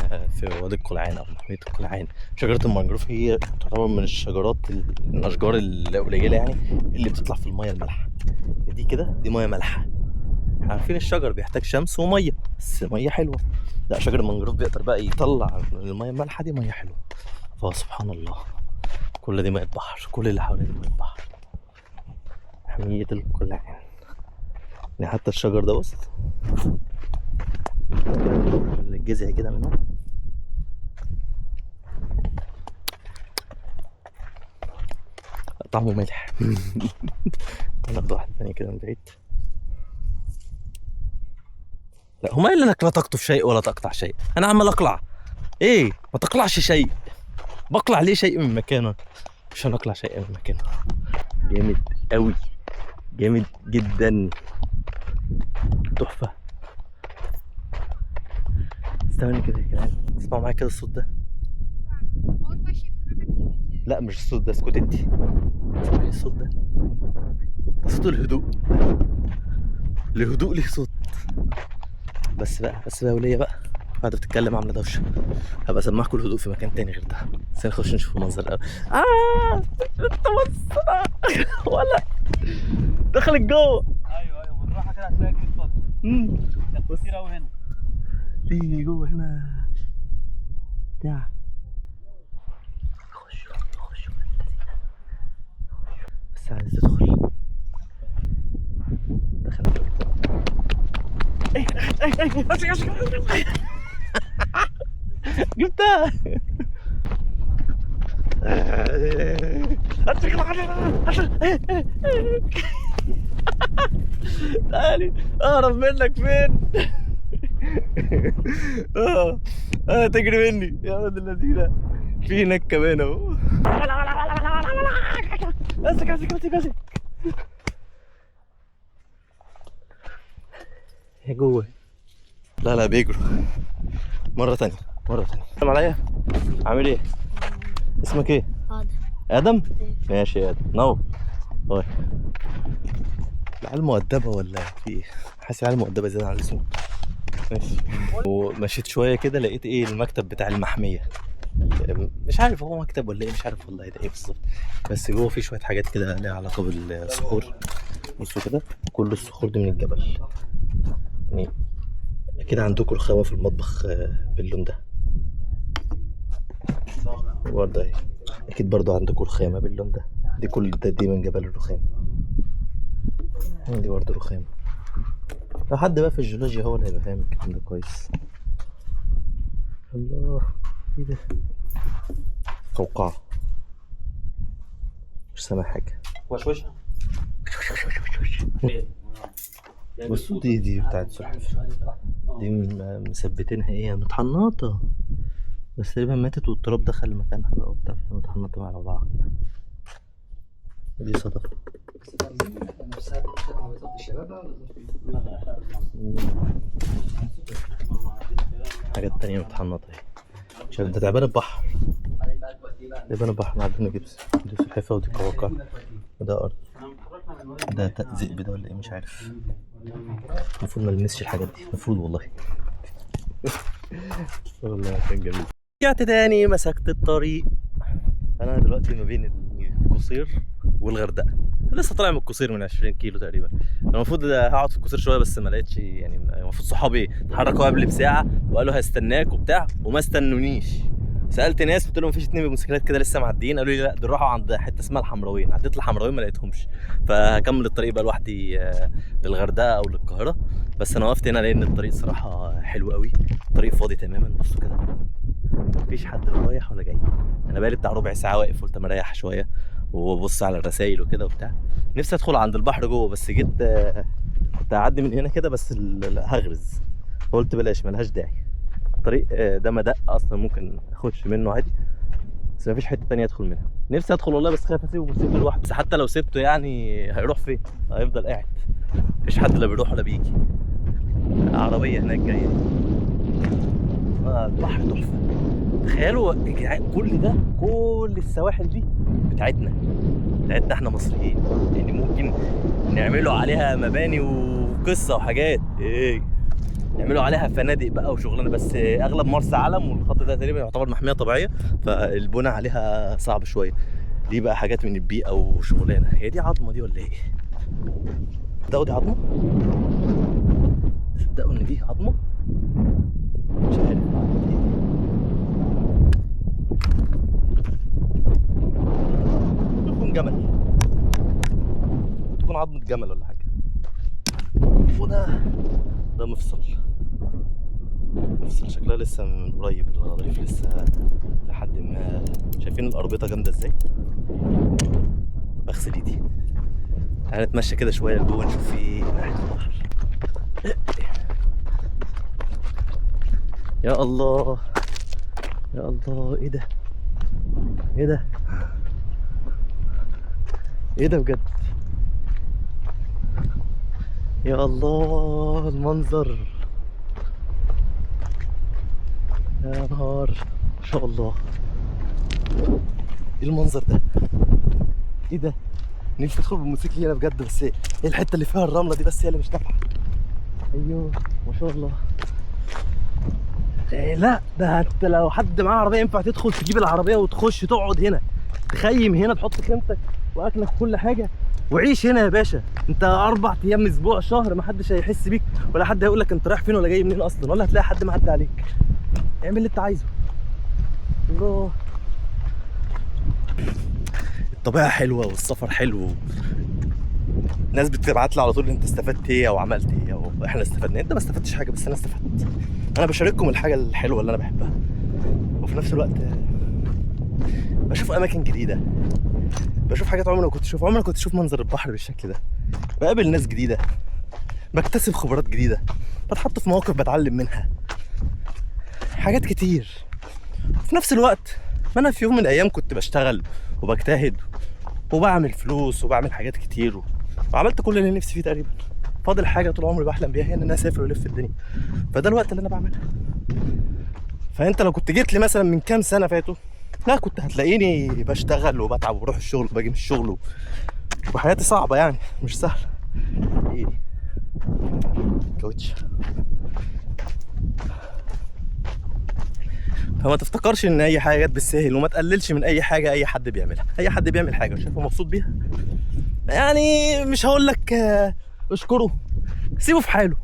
وادي القلعان أو محمية القلعان. شجرة المنجروف هي تعتبر من الشجرات من الأشجار القليلة يعني اللي بتطلع في المياه المالحة. دي كده دي مياه مالحة. احنا عارفين الشجر بيحتاج شمس ومية، بس مية حلوة. لا، شجر المنجروف بيقدر بقى يطلع من المياه المالحة دي مياه حلوة. فسبحان الله، كل دي مية بحر، كل اللي حوالينا دي مية بحر. محمية القلعان يعني حتى الشجر ده بص الجذع كده منه. طعمه مالح. ناخد واحدة تانية كده من بعيد. لا، هما قال لك لا تقطف شيء ولا تقطع شيء. انا عمال اقلع. ايه، ما تقلعش شيء. بقلع ليه شيء من مكانه؟ مش هنقلع شيء من مكانه. جامد قوي، جامد جدا، تحفة. استنى كده يا جدعان، اسمعوا معايا كده الصوت ده. لا مش الصوت ده، اسكت انت. اسمعي الصوت ده، ده صوت الهدوء. الهدوء ليه صوت. بس بقى، بس بقى وليا بقى قاعدة بتتكلم عاملة دوشة. هبقى اسمعكم الهدوء في مكان تاني غير ده، بس نخش نشوف المنظر الأول. انت بص ولا دخلت جوه. ايوه بالراحة كده هتلاقي كتير فاضي. كتير قوي هنا. في جوه هنا بتاع. خشوا خشوا، بس عايز تدخل. دخل. جبتها. تعالي، اهرب منك فين؟ تجري مني يا ولد اللذينه. في هناك كمان اهو. امسك امسك امسك امسك. هي جوه. لا لا بيجروا. مرة تانية، مرة تانية. سلام عليا. عامل ايه؟ اسمك ايه؟ ادم. ادم؟ ماشي يا ادم، نور. طيب العيال مؤدبة ولا في ايه؟ حاسس العيال مؤدبة زيادة عن اللزوم. ماشي. ومشيت شوية كده لقيت ايه، المكتب بتاع المحميه. مش عارف هو مكتب ولا ايه، مش عارف والله ده ايه بالظبط، بس جوه في شوية حاجات كده ليها علاقة بالصخور. بصوا كده، كل الصخور دي من الجبل. يعني كده عندكم رخامه في المطبخ باللون ده برضه اهي، اكيد برضه عندكم رخامه باللون ده. دي كل ده دي من جبل الرخام، دي برضه رخام. لو حد بقى في الجيولوجيا هو اللي هيبقى فاهم الكلام ده كويس. الله، ايه ده؟ قوقعة، مش سامع حاجة. وشوشها. بصوا دي بتاعت سلحفاة، دي مثبتينها ايه، متحنطة، بس تقريبا ماتت والتراب دخل مكانها بقى وبتاع، متحنطة مع بعض كده. دي صدفة. حاجات تانية متحنطة اهي. شايف ده تعبان البحر، تعبان البحر معدي جبس. دي سلحفاة ودي قواقع وده أرض. ده ذئب ده ولا ايه مش عارف. المفروض ما نلمسش الحاجات دي، المفروض والله. والله كان جميل. رجعت تاني مسكت الطريق. انا دلوقتي ما بين القصير والغردقه، لسه طالع من القصير من 20 كيلو تقريبا. المفروض هقعد في القصير شوية بس ما لقيتش، يعني المفروض صحابي اتحركوا قبل بساعة وقالوا هستناك وبتاع، وما استنونيش. سالت ناس قلت لهم مفيش 2 بموتوسيكلات كده لسه معديين، قالوا لي لا دول راحوا عند حتة اسمها الحمراوين. عديت الحمراوين ما لقيتهمش، فهكمل الطريق بقى لوحدي للغردقه او للقاهره. بس انا وقفت هنا لان الطريق صراحة حلو قوي، الطريق فاضي تماما. بصوا كده مفيش حد لا رايح ولا جاي. انا بقالي بتاع ربع ساعة واقف، قلت اما اريح شوية وابص على الرسايل وكده وبتاع. نفسي ادخل عند البحر جوه، بس جيت كنت هعدي من هنا كده بس هغرز، فقلت بلاش ملهاش داعي. الطريق ده مدق اصلا، ممكن اخش منه عادي، بس مفيش حتة تانية ادخل منها. نفسي ادخل والله، بس خايف اسيبه موتوسيكل لوحده. بس حتى لو سبته يعني هيروح فين؟ هيفضل قاعد، مفيش حد لا بيروح ولا بيجي. عربية هناك جاية. البحر تحفة. تخيلوا كل ده، كل السواحل دي بتاعتنا، بتاعتنا احنا مصريين، يعني ممكن نعملوا عليها مباني وقصة وحاجات، ايه نعملوا عليها فنادق بقى وشغلانه. بس اغلب مرسى علم والخط ده تقريبا يعتبر محمية طبيعية، فالبنى عليها صعب شوية. دي بقى حاجات من البيئة وشغلانه. هي دي عظمه دي ولا ايه؟ صدقوا دي عظمه؟ صدقوا ان دي عظمه؟ مش عارف ايه. تكون جمل، تكون عظمه جمل ولا حاجة. وده ده مفصل، مفصل شكلها لسه من قريب، الغضاريف لسه لحد ما. شايفين الاربطه جامدة ازاي؟ بغسل ايدي. تعالى نتمشى كده شوية لجوه نشوف في ايه ناحية البحر. يا الله يا الله، ايه ده؟ ايه ده؟ ايه ده بجد؟ يا الله المنظر، يا نهار ما شاء الله. ايه المنظر ده؟ ايه ده؟ نفسي ادخل بالموتوسيكل هنا بجد، بس ايه الحتة اللي فيها الرملة دي بس هي اللي مش نافعة. ايوه ما شاء الله. إيه لا ده انت لو حد معاه عربية ينفع تدخل تجيب العربية وتخش تقعد هنا، تخيم هنا، تحط خيمتك واكلك وكل حاجة وعيش هنا يا باشا. انت 4 ايام اسبوع شهر ما حدش هيحس بيك، ولا حد هيقول لك انت رايح فين ولا جاي منين اصلا، ولا هتلاقي حد معدي عليك. اعمل اللي انت عايزه. الله، الطبيعة حلوة والسفر حلو. ناس بتبعت لي على طول انت استفدت ايه او عملت ايه او احنا استفدنا. انت ما استفدتش حاجة، بس انا استفدت. انا بشارككم الحاجة الحلوة اللي انا بحبها، وفي نفس الوقت بشوف اماكن جديدة، بشوف حاجات عمري ما كنت اشوفها. عمري ما كنت اشوف منظر البحر بالشكل ده. بقابل ناس جديدة، بكتسب خبرات جديدة، بتحط في مواقف بتعلم منها حاجات كتير. وفي نفس الوقت ما انا في يوم من الايام كنت بشتغل وبجتهد وبعمل فلوس وبعمل حاجات كتير وعملت كل اللي نفسي فيه تقريبا. فاضل حاجة طول عمري بحلم بيها، هي ان انا اسافر والف الدنيا. فده الوقت اللي انا بعملها. فانت لو كنت جيت لي مثلا من كام سنة فاتوا لا كنت هتلاقيني بشتغل وبتعب وبروح الشغل وباجي من الشغل وحياتي صعبة يعني مش سهلة. ايه دي؟ كاوتش. فما تفتكرش ان اي حاجة جت بالسهل، وما تقللش من اي حاجة اي حد بيعملها. اي حد بيعمل حاجة وشايفه مبسوط بيها، يعني مش هقول لك اشكره، سيبه في حاله،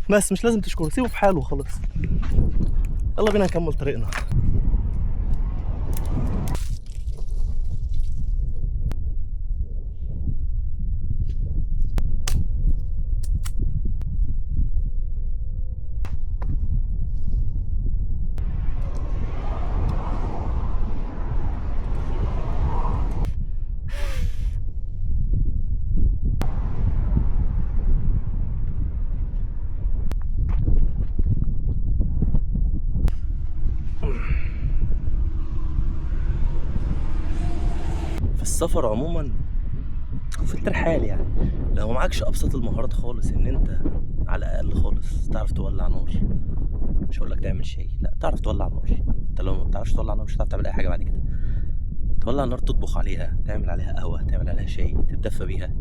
بس مش لازم تشكره، سيبه في حاله وخلاص. يلا بينا نكمل طريقنا. السفر عموما وفي الترحال يعني لو معكش ابسط المهارات خالص، ان انت على الاقل خالص تعرف تولع نار، مش هقول لك تعمل شاي، لا تعرف تولع نار. انت لو ما بتعرفش تولع نار مش هتعرف تعمل اي حاجة بعد كده. تولع نار، تطبخ عليها، تعمل عليها قهوة، تعمل عليها شاي، تتدفى بيها،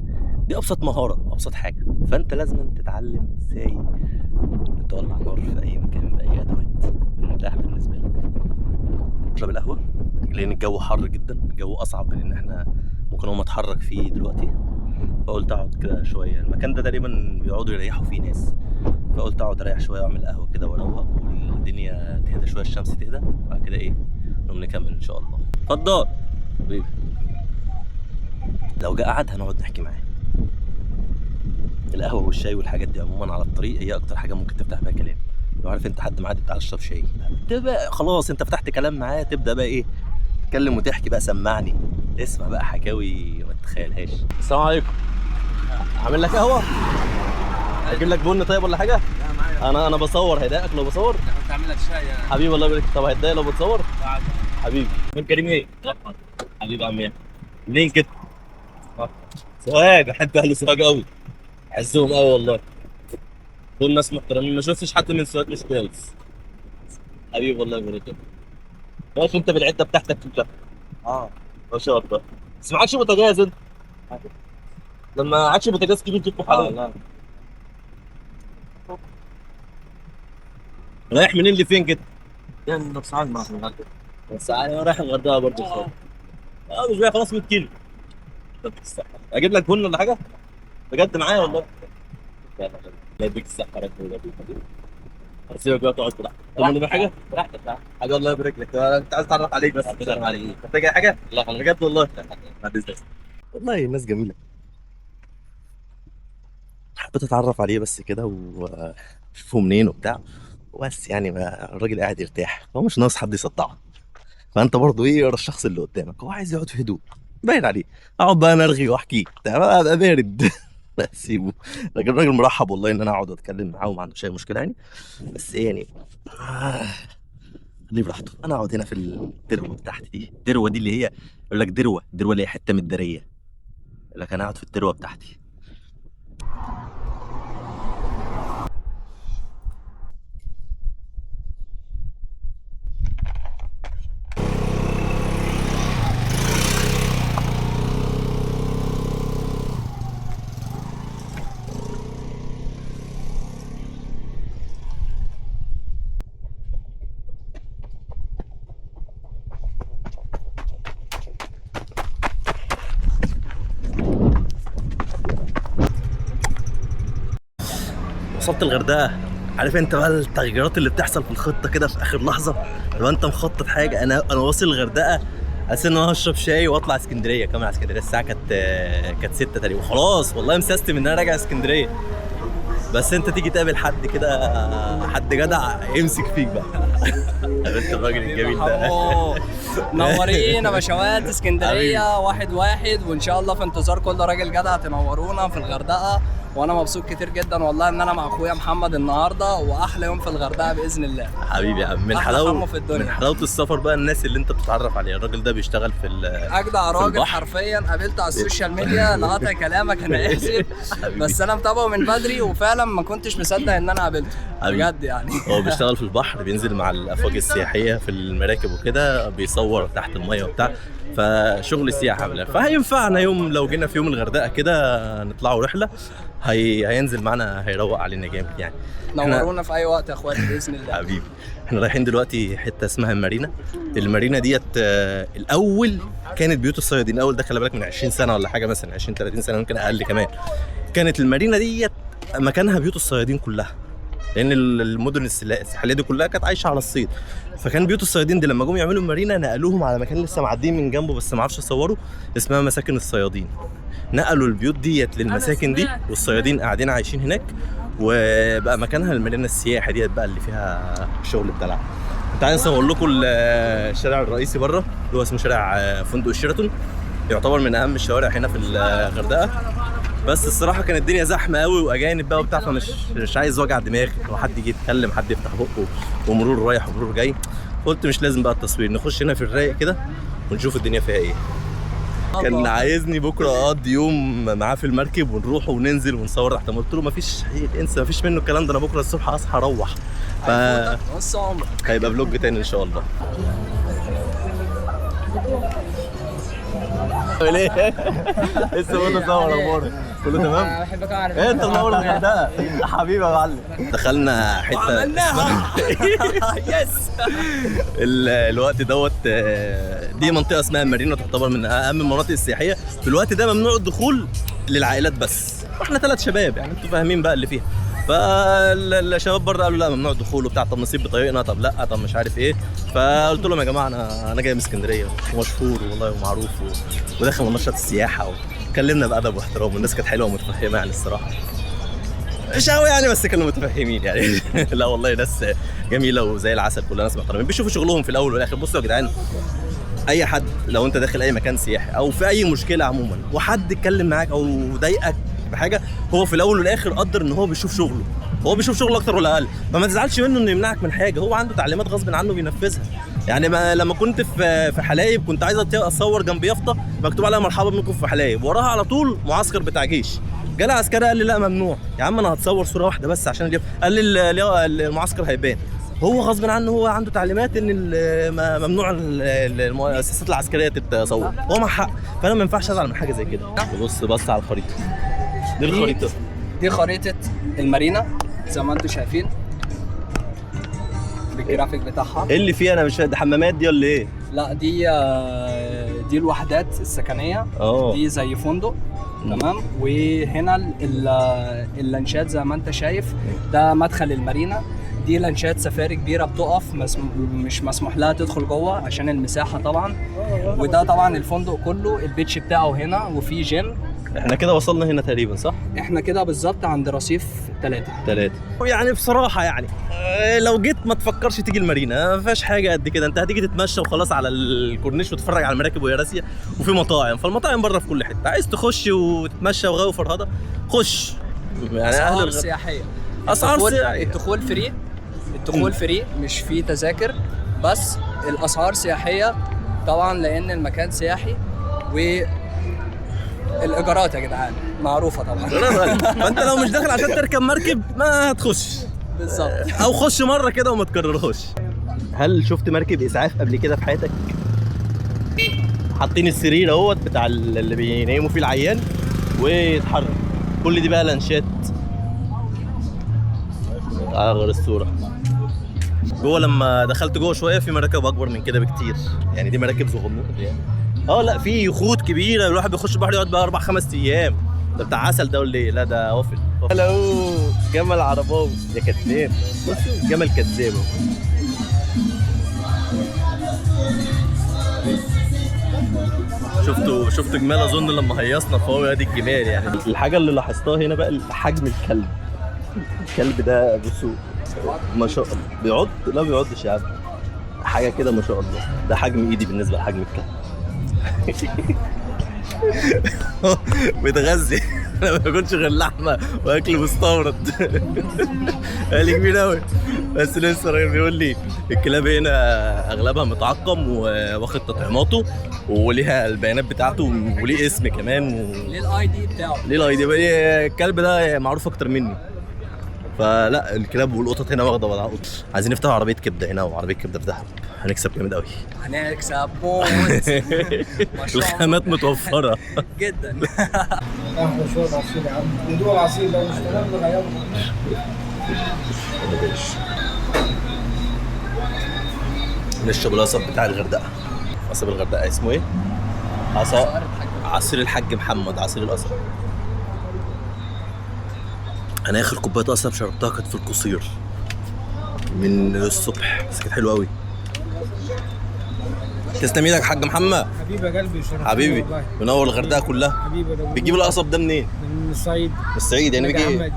دي ابسط مهارة، ابسط حاجة. فانت لازم تتعلم ازاي تولع نار في اي مكان باي ادوات المتاح بالنسبة لك. اشرب القهوة لان الجو حر جدا، الجو اصعب من ان احنا ممكن اقوم اتحرك فيه دلوقتي، فقلت اقعد كده شوية. المكان ده تقريبا بيقعدوا يريحوا فيه ناس، فقلت اقعد اريح شوية واعمل قهوة كده واروق، والدنيا تهدى شوية، الشمس تهدى، وبعد كده ايه نقوم نكمل ان شاء الله. اتفضل حبيبي. لو جه قعد هنقعد نحكي معاه. القهوة والشاي والحاجات دي عموما على الطريق هي اكتر حاجة ممكن تفتح بيها كلام. لو عارف انت حد معدي تعالى اشرب شاي، تبقى خلاص انت فتحت كلام معاه، تبدا بقى ايه تتكلم وتحكي بقى، سمعني اسمع بقى حكاوي ما تتخيلهاش. السلام عليكم. عامل لك قهوة؟ اجيب لك بن طيب ولا حاجة؟ لا معايا. انا بصور، هيضايقك لو بصور؟ لا كنت عامل لك شاي يعني. حبيبي الله يبارك. طب هيتضايق لو بتصور؟ حبيبي. من كريم ايه؟ حبيبي عمي. منين كده؟ سوهاج. بحب اهل سوهاج قوي، عزهم قوي والله، دول ناس محترمين، ما شفتش حد من سوهاج مش كويس. حبيبي والله يبارك. ماشي انت بالعده بتاعتك كلها؟ اه ما شاء الله. بس معكش بوتاجاز انت؟ لما معكش بوتاجاز كبير تطبخ عليه. لا رايح منين لفين كده؟ يعني نص ساعة مع الغردقة. بس انا رايح الغردقه برضه. مش رايح خلاص 100 كيلو. اجيب لك بن ولا حاجة؟ بجد معايا والله. الله يديك الصحة يا رب. هسيبك بقى تقعد براحتك. طب حاجة؟ براحتك. حاجة الله يبارك لك. انت عايز اتعرف عليك بس. اتعرف عليك. محتاج اي حاجة؟ لا خلاص بجد والله. والله الناس جميلة. حبيت اتعرف عليه بس كده وشوفه منين وبتاع، بس يعني ما الراجل قاعد يرتاح، هو مش ناقص حد يصدعه. فانت برضه ايه ورا الشخص اللي قدامك، هو عايز يقعد في هدوء باين عليه. اقعد بقى انا ارغي واحكي ابقى بارد. لا سيبه. لكن الراجل مرحب والله ان انا اقعد اتكلم معاه وما عندوش اي مشكلة يعني. بس ايه يعني خليه براحته. انا اقعد هنا في الدروه بتاعتي دي، الدروه دي اللي هي يقول لك دروه، دروه اللي هي حتة من الداريه، يقول لك انا اقعد في الدروه بتاعتي. وصلت الغردقه. عارف انت بقى التغييرات اللي بتحصل في الخطة كده في اخر لحظة، لو انت مخطط حاجة. انا واصل الغردقه اساس ان انا هشرب شاي واطلع اسكندرية، كمان على اسكندرية الساعة كانت 6 تقريبا، خلاص والله مسستم ان انا راجع اسكندرية. بس انت تيجي تقابل حد كده، حد جدع يمسك فيك بقى. قابلت الراجل الجميل ده. نورينا باشوات اسكندرية 1-1، وان شاء الله في انتظار كل راجل جدع تنورونا في الغردقه. وانا مبسوط كتير جدا والله ان انا مع اخويا محمد النهارده، واحلى يوم في الغردقه باذن الله. حبيبي يا عم، من أحلى حلاوة حمو في الدنيا. من حلاوة السفر بقى الناس اللي انت بتتعرف عليها. الراجل ده بيشتغل في اجدع في راجل البحر. حرفيا قابلته على ال social media. لقطع كلامك انا اسف، حبيبي. بس انا متابعه من بدري وفعلا ما كنتش مصدق ان انا قابلته حبيبي. بجد يعني. هو بيشتغل في البحر، بينزل مع الافواج السياحية في المراكب وكده، بيصور تحت المية وبتاع، فشغل سياحة من الآخر. فهينفعنا يوم لو جينا في يوم الغردقه كده نطلعوا رحله، هينزل معانا، هيروق علينا جامد يعني. نورونا في اي وقت يا اخواتي باذن الله. حبيبي، احنا رايحين دلوقتي حتة اسمها المارينا. المارينا ديت الاول كانت بيوت الصيادين. الاول ده خلي بالك من 20 سنة ولا حاجة، مثلا 20 30 سنة، ممكن اقل كمان. كانت المارينا ديت مكانها بيوت الصيادين كلها، لان المدن الساحلية دي كلها كانت عايشه على الصيد. فكان بيوت الصيادين دي لما جم يعملوا المارينا نقلوهم على مكان لسه معديين من جنبه بس ما اعرفش اصوره، اسمها مساكن الصيادين. نقلوا البيوت ديت للمساكن دي، والصيادين قاعدين عايشين هناك، وبقى مكانها المارينا السياحي ديت بقى اللي فيها شغل الدلع. تعالى نصور لكم الشارع الرئيسي بره اللي هو اسمه شارع فندق الشيراتون، يعتبر من اهم الشوارع هنا في الغردقه. بس الصراحة كانت الدنيا زحمة قوي واجانب بقى وبتاع، فمش مش عايز وجع دماغ وحد يجي يتكلم، حد يفتح بقه، ومرور رايح ومرور جاي. قلت مش لازم بقى التصوير، نخش هنا في الرايق كده ونشوف الدنيا فيها ايه. كان عايزني بكره اقضي يوم معاه في المركب ونروح وننزل ونصور تحت، قلت له مفيش، انسى مفيش منه الكلام ده، انا بكره الصبح اصحى اروح. ف نص عمرك هيبقى فلوج تاني ان شاء الله. ليه؟ لسه بتصور اخبارك؟ كله تمام؟ بحبك اعرف ايه انت منور الغردقه حبيبي يا معلم. دخلنا حتة عملناها. yes. الوقت دوت، دي منطقة اسمها مارينا، تعتبر من اهم المناطق السياحية. في الوقت ده ممنوع الدخول للعائلات بس، واحنا 3 شباب يعني انتوا فاهمين بقى اللي فيها. فالشباب بره قالوا لا ممنوع الدخول وبتاع، طب نسيب بطريقنا، طب لا، طب مش عارف ايه. فقلت لهم يا جماعة انا جاي من اسكندرية ومشهور والله ومعروف وداخل نشاط السياحة، وكلمنا بادب واحترام، والناس كانت حلوة ومتفهمه يعني الصراحة، مش قوي يعني بس كانوا متفهمين يعني. لا والله ناس جميلة وزي العسل، كلها ناس محترمين بيشوفوا شغلهم في الاول والاخر. بصوا يا جدعان، اي حد لو انت داخل اي مكان سياحي او في اي مشكلة عموما وحد اتكلم معاك او ضايقك بحاجة، هو في الاول والاخر قدر ان هو بيشوف شغله، هو بيشوف شغله اكتر ولا اقل، فما تزعلش منه انه يمنعك من حاجة، هو عنده تعليمات غصب عنه بينفذها. يعني ما لما كنت في حلايب كنت عايز اتصور جنب يافطة مكتوب عليها مرحبا بكم في حلايب، وراها على طول معسكر بتاع جيش. جالي عسكري قال لي لا ممنوع. يا عم انا هتصور صوره واحدة بس عشان اليافطة. قال لي المعسكر هيبان. هو غصب عنه هو عنده تعليمات ان ممنوع المؤسسات العسكرية تتصور، هو مع حق، فانا ما ينفعش ازعل من حاجة زي كده. بص على الخريطة دي، الخريطة دي خريطة المارينا زي ما انتم شايفين بالجرافيك بتاعها. ايه اللي فيها؟ انا مش فاهم، حمامات دي ولا ايه؟ لا دي الوحدات السكنية. دي زي فندق تمام. وهنا اللانشات زي ما انت شايف، ده مدخل المارينا. دي لانشات سفاري كبيرة بتقف، مش مسموح لها تدخل جوه عشان المساحة طبعا. وده طبعا الفندق كله، ال beach بتاعه هنا، وفي جيم. احنا كده وصلنا هنا تقريبا صح؟ احنا كده بالظبط عند رصيف 3. يعني بصراحة يعني لو جيت ما تفكرش تيجي المارينا، ما فيهاش حاجة قد كده، انت هتيجي تتمشى وخلاص على الكورنيش وتتفرج على المراكب وهي راسية، وفي مطاعم، فالمطاعم بره في كل حتة. عايز تخش وتتمشى وغاوي فرهده خش. يعني اسعار سياحية، اسعار سياحية، الدخول free، الدخول free مش فيه تذاكر، بس الاسعار سياحية طبعا لان المكان سياحي. و الايجارات يا جدعان معروفة طبعا. فانت لو مش داخل عشان تركب مركب ما هتخش بالظبط، او خش مرة كده وما تكررهوش. هل شفت مركب اسعاف قبل كده في حياتك؟ حاطين السرير اهوت بتاع اللي بينيموا فيه العيان ويتحرك. كل دي بقى لانشات. تعال غير الصورة. جوه لما دخلت جوه شوية في مراكب اكبر من كده بكتير، يعني دي مراكب صغنونه يعني. لا في يخوت كبيرة، الواحد بيخش البحر يقعد بقى 4 5 ايام. ده بتاع عسل ده ولا ايه؟ لا ده وافل. هلو جمل عرباوي يا كذاب، بصوا جمل كذاب اهو. شفتوا جمال اظن لما هيصنا، فهو ادي الجمال يعني. الحاجة اللي لاحظتها هنا بقى حجم الكلب. الكلب ده بصوا ما شاء الله بيعض، لا بيعضش يا عم، حاجة كده ما شاء الله. ده حجم ايدي بالنسبة لحجم الكلب. بيتغذي. انا ما باكلش غير لحمه واكل مستورد. قال كبير قوي. بس لسه الراجل بيقول لي الكلاب هنا اغلبها متعقم وواخد تطعيماته وليها البيانات بتاعته وليه اسم كمان. ليه ال ID بتاعه؟ ليه ال ID؟ الكلب ده معروف اكتر مني. فلا الكلاب والقطط هنا واخده وضعها. عايزين نفتح عربية كبده هنا، وعربية كبده في دهب هنكسب جامد قوي. هنكسب موت. الخامات متوفرة جدا. احلى شوية عصير يا عم، ندوق العصير لو مش تمام نغيره. نشرب القصب بتاع الغردقه. قصب الغردقه اسمه ايه؟ عصير الحاج محمد، عصير القصب. انا اخر كوباية قصب شربتها كانت في القصير من الصبح، بس كانت حلوة قوي. تسلم ايدك يا حاج محمد. حبيبي يا قلبي، شرفتني حبيبي، منور الغردقه كلها. حبيبي. بتجيب القصب ده منين؟ من الصعيد. من الصعيد يعني بيجي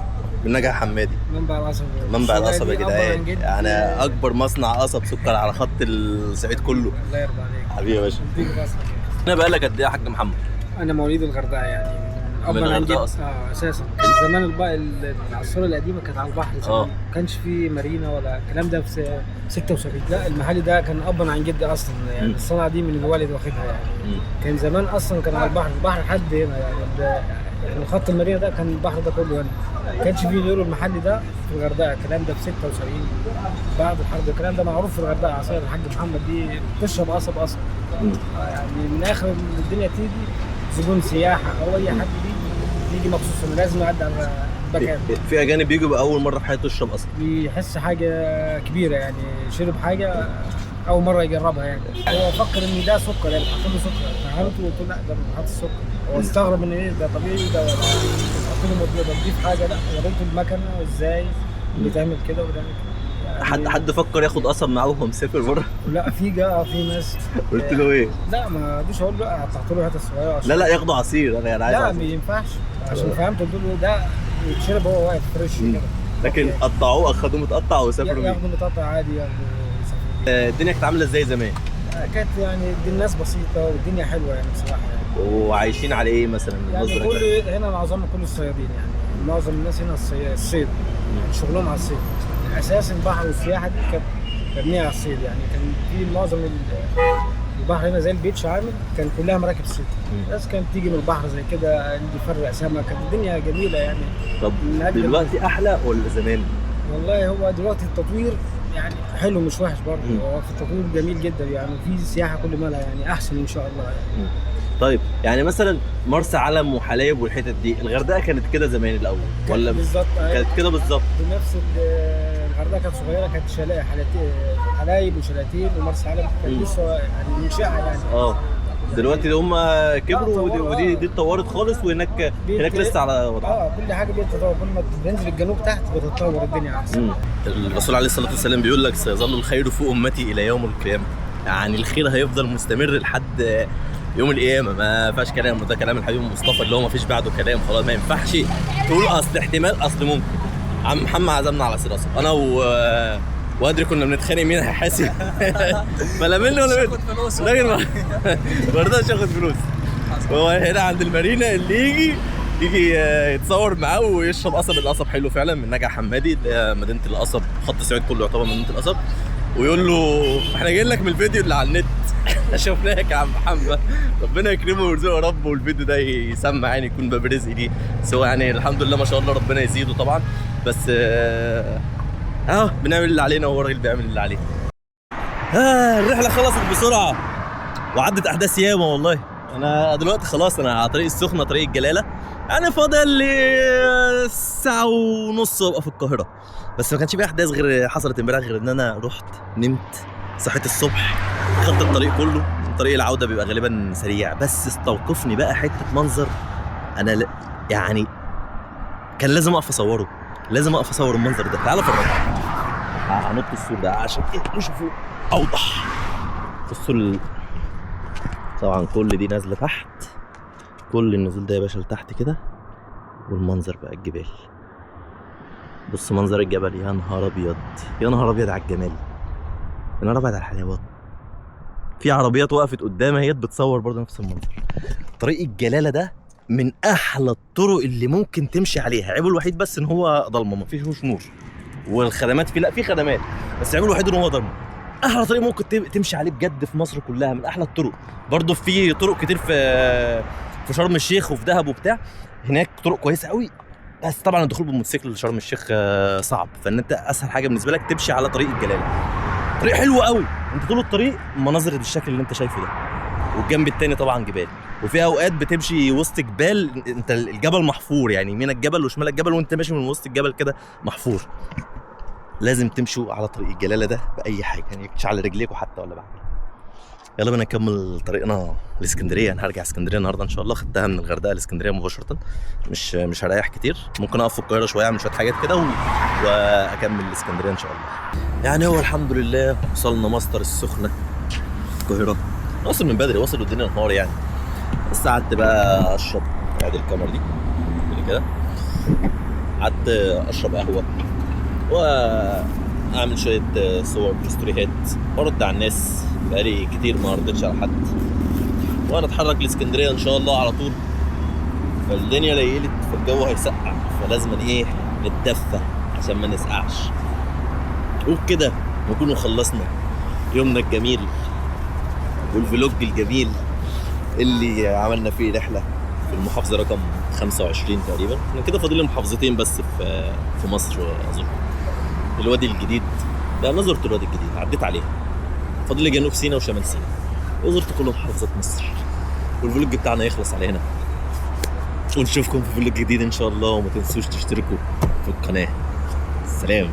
من نجع حمادي، منبع القصب. منبع القصب يا جدعان، يعني اكبر مصنع قصب سكر على خط الصعيد كله. الله يرضى عليك حبيبي يا باشا. انا بقالك قد ايه يا حاج محمد؟ انا مواليد الغردقه يعني، من الغردقه اصلا. اساسا كان زمان العصاره القديمة كانت على البحر زمان. ما كانش في مارينا ولا الكلام ده في 76. لا المحل ده كان ابا عن جدي اصلا يعني. الصنعة دي من الوالد واخدها يعني. كان زمان اصلا كان على البحر، البحر لحد هنا يعني خط المارينا ده كان البحر ده كله هنا، ما كانش فيه غيره المحل ده في الغردقه. الكلام ده في 76 بعد الحرب، الكلام ده معروف في الغردقه. عصاير الحاج محمد دي بتشرب قصب اصلا يعني من اخر الدنيا تيجي زبون سياحة او اي حد بيجي مخصوص انه لازم يعدي على المكان. في اجانب بيجوا باول مرة في حياته يشرب قصب، بيحس حاجة كبيرة يعني، شرب حاجة اول مرة يجربها يعني. هو فكر ان ده سكر يعني، حط له سكر، فهمته وقلت له لا ده حط السكر. هو استغرب ان ايه ده طبيعي ده حط له ده تضيف حاجة. لا وريته المكنه ازاي بتعمل كده وبتعمل كده يعني. حد فكر ياخد قصب معاه وهو مسافر بره؟ لا في جاء في ناس. قلت له ايه؟ لا ما رضيتش اقول له، قطعت له حتة صغيرة. لا ياخدوا عصير، انا عايز لا ما ينفعش، عشان فهمت قلت له ده يتشرب وهو واقف fresh كده. لكن قطعوه، اخدوه متقطع وسافروا بيه. ياخدوا متقطع عادي، ياخدوا يسافروا بيه. الدنيا كانت عامله ازاي زمان؟ كانت يعني دي الناس بسيطة والدنيا حلوة يعني بصراحة يعني. وعايشين على ايه مثلا؟ يعني كل هنا معظم كل الصيادين يعني، معظم الناس هنا الصيد يعني، شغلهم على الصيد. اساس البحر والسياحة دي كانت مبنية على الصيد يعني. كان في معظم البحر هنا زي ال beach عامل، كان كلها مراكب صيد. الناس كانت تيجي من البحر زي كده، اللي يفرق سمك، كانت الدنيا جميلة يعني. طب دلوقتي احلى ولا زمان؟ والله هو دلوقتي التطوير يعني حلو مش وحش برضه. هو في التطوير جميل جدا يعني، في سياحة كل مالها يعني احسن ان شاء الله يعني. طيب يعني مثلا مرسى علم وحلايب والحتت دي، الغردقه كانت كده زمان الاول ولا بالظبط؟ كانت كده بالظبط بنفس الغردقه كانت صغيرة، كانت حلايب وشلاتين ومرسى علم كانت لسه يعني منشأة يعني. دلوقتي هم كبروا ودي دي اتطورت خالص، وهناك هناك لسه على وضعها. كل حاجة بتتطور، كل ما بننزل الجنوب تحت بتتطور الدنيا احسن. الرسول عليه الصلاة والسلام بيقول لك سيظل الخير في امتي الى يوم القيامة، يعني الخير هيفضل مستمر لحد يوم القيامة، ما فيهاش كلام. وده كلام الحبيب المصطفى اللي هو ما فيش بعده كلام، خلاص ما ينفعش تقول اصل احتمال اصل ممكن. عم محمد عزمنا على عصير قصب، انا وادري كنا بنتخانق مين هيحاسب. فلا منه ولا منه، الراجل ما رضاش ياخد فلوس. هو هنا عند المارينا اللي يجي يتصور معاه ويشرب قصب. القصب حلو فعلا من نجع حمادي، مدينة القصب، خط السعيد كله يعتبر مدينة القصب. ويقول له احنا جايين لك من الفيديو اللي على النت، شفناك يا عم محمد، ربنا يكرمه ويرزقه يا رب، والفيديو ده يسمع يعني، يكون باب رزق ليه. سواء يعني الحمد لله ما شاء الله ربنا يزيده طبعا، بس بنعمل اللي علينا وهو الراجل بيعمل اللي عليه. الرحلة خلصت بسرعة وعدت احداث ياما والله. انا دلوقتي خلاص انا على طريق السخنة، طريق الجلاله، انا فاضل لي ساعة ونص وابقى في القاهرة. بس ما كانش في احداث غير حصلت امبارح، غير ان انا رحت نمت صحيت الصبح، خدت الطريق كله. طريق العودة بيبقى غالبا سريع، بس استوقفني بقى حتة منظر انا يعني كان لازم اقف اصوره، لازم اقف اصور المنظر ده. تعالى افرجك، هنط السور ده عشان نشوفه اوضح. بصوا طبعا كل دي نازله تحت، كل النزول ده يا باشا لتحت كده، والمنظر بقى الجبال. بص منظر الجبل، يا نهار ابيض، يا نهار ابيض على الجمال، يا نهار ابيض على الحلاوة. في عربيات وقفت قدامها هي بتصور برضه نفس المنظر. طريق الجلاله ده من احلى الطرق اللي ممكن تمشي عليها. عيبه الوحيد بس ان هو ضلمة، ما فيهوش نور، والخدمات فيه، لا في خدمات، بس عيبه الوحيد ان هو ضلمة. احلى طريق ممكن تمشي عليه بجد في مصر كلها، من احلى الطرق. برضو في طرق كتير في شرم الشيخ وفي دهب وبتاع، هناك طرق كويسة قوي، بس طبعا الدخول بالموتوسيكل لشرم الشيخ صعب. فان انت اسهل حاجة بالنسبة لك تمشي على طريق الجلاله. طريق حلو قوي، انت طول الطريق مناظر بالشكل اللي انت شايفه ده، والجنب التاني طبعا جبال، وفي اوقات بتمشي وسط جبال، انت الجبل محفور، يعني يمينك جبل وشمالك جبل، وانت ماشي من وسط الجبل كده محفور. لازم تمشوا على طريق الجلاله ده باي حاجة، يعني مش على رجليكوا حتى ولا بعد. يلا بينا نكمل طريقنا لاسكندريه. انا هرجع اسكندرية النهارده ان شاء الله، خدتها من الغردقه لاسكندريه مباشرة، مش هريح كتير، ممكن اقف في القاهرة شوية اعمل شوية حاجات كده واكمل لاسكندريه ان شاء الله. يعني هو الحمد لله وصلنا مصدر السخنة القاهرة، وصل من بدري، وصل الدنيا نهار يعني. بس قعدت بقى اشرب، ادي الكاميرا دي اللي كده، قعدت اشرب قهوة واعمل شوية صور ستوريهات وارد على الناس، بقالي كتير ما ردتش على حد. وانا اتحرك لاسكندريه ان شاء الله على طول، فالدنيا ليلت فالجو هيسقع، فلازم ايه نتدفى عشان ما نسقعش. وبكده نكون خلصنا يومنا الجميل وال vlog الجميل اللي عملنا فيه رحله في المحافظة رقم 25 تقريبا. احنا كده فاضل لي محافظتين بس في مصر اظن. الوادي الجديد، لا انا زرت الوادي الجديد، عديت عليها. فاضل لي جنوب سيناء وشمال سيناء، وزرت كل محافظات مصر. وال vlog بتاعنا يخلص على هنا، ونشوفكم في vlog جديد ان شاء الله. وما تنسوش تشتركوا في القناة. سلام.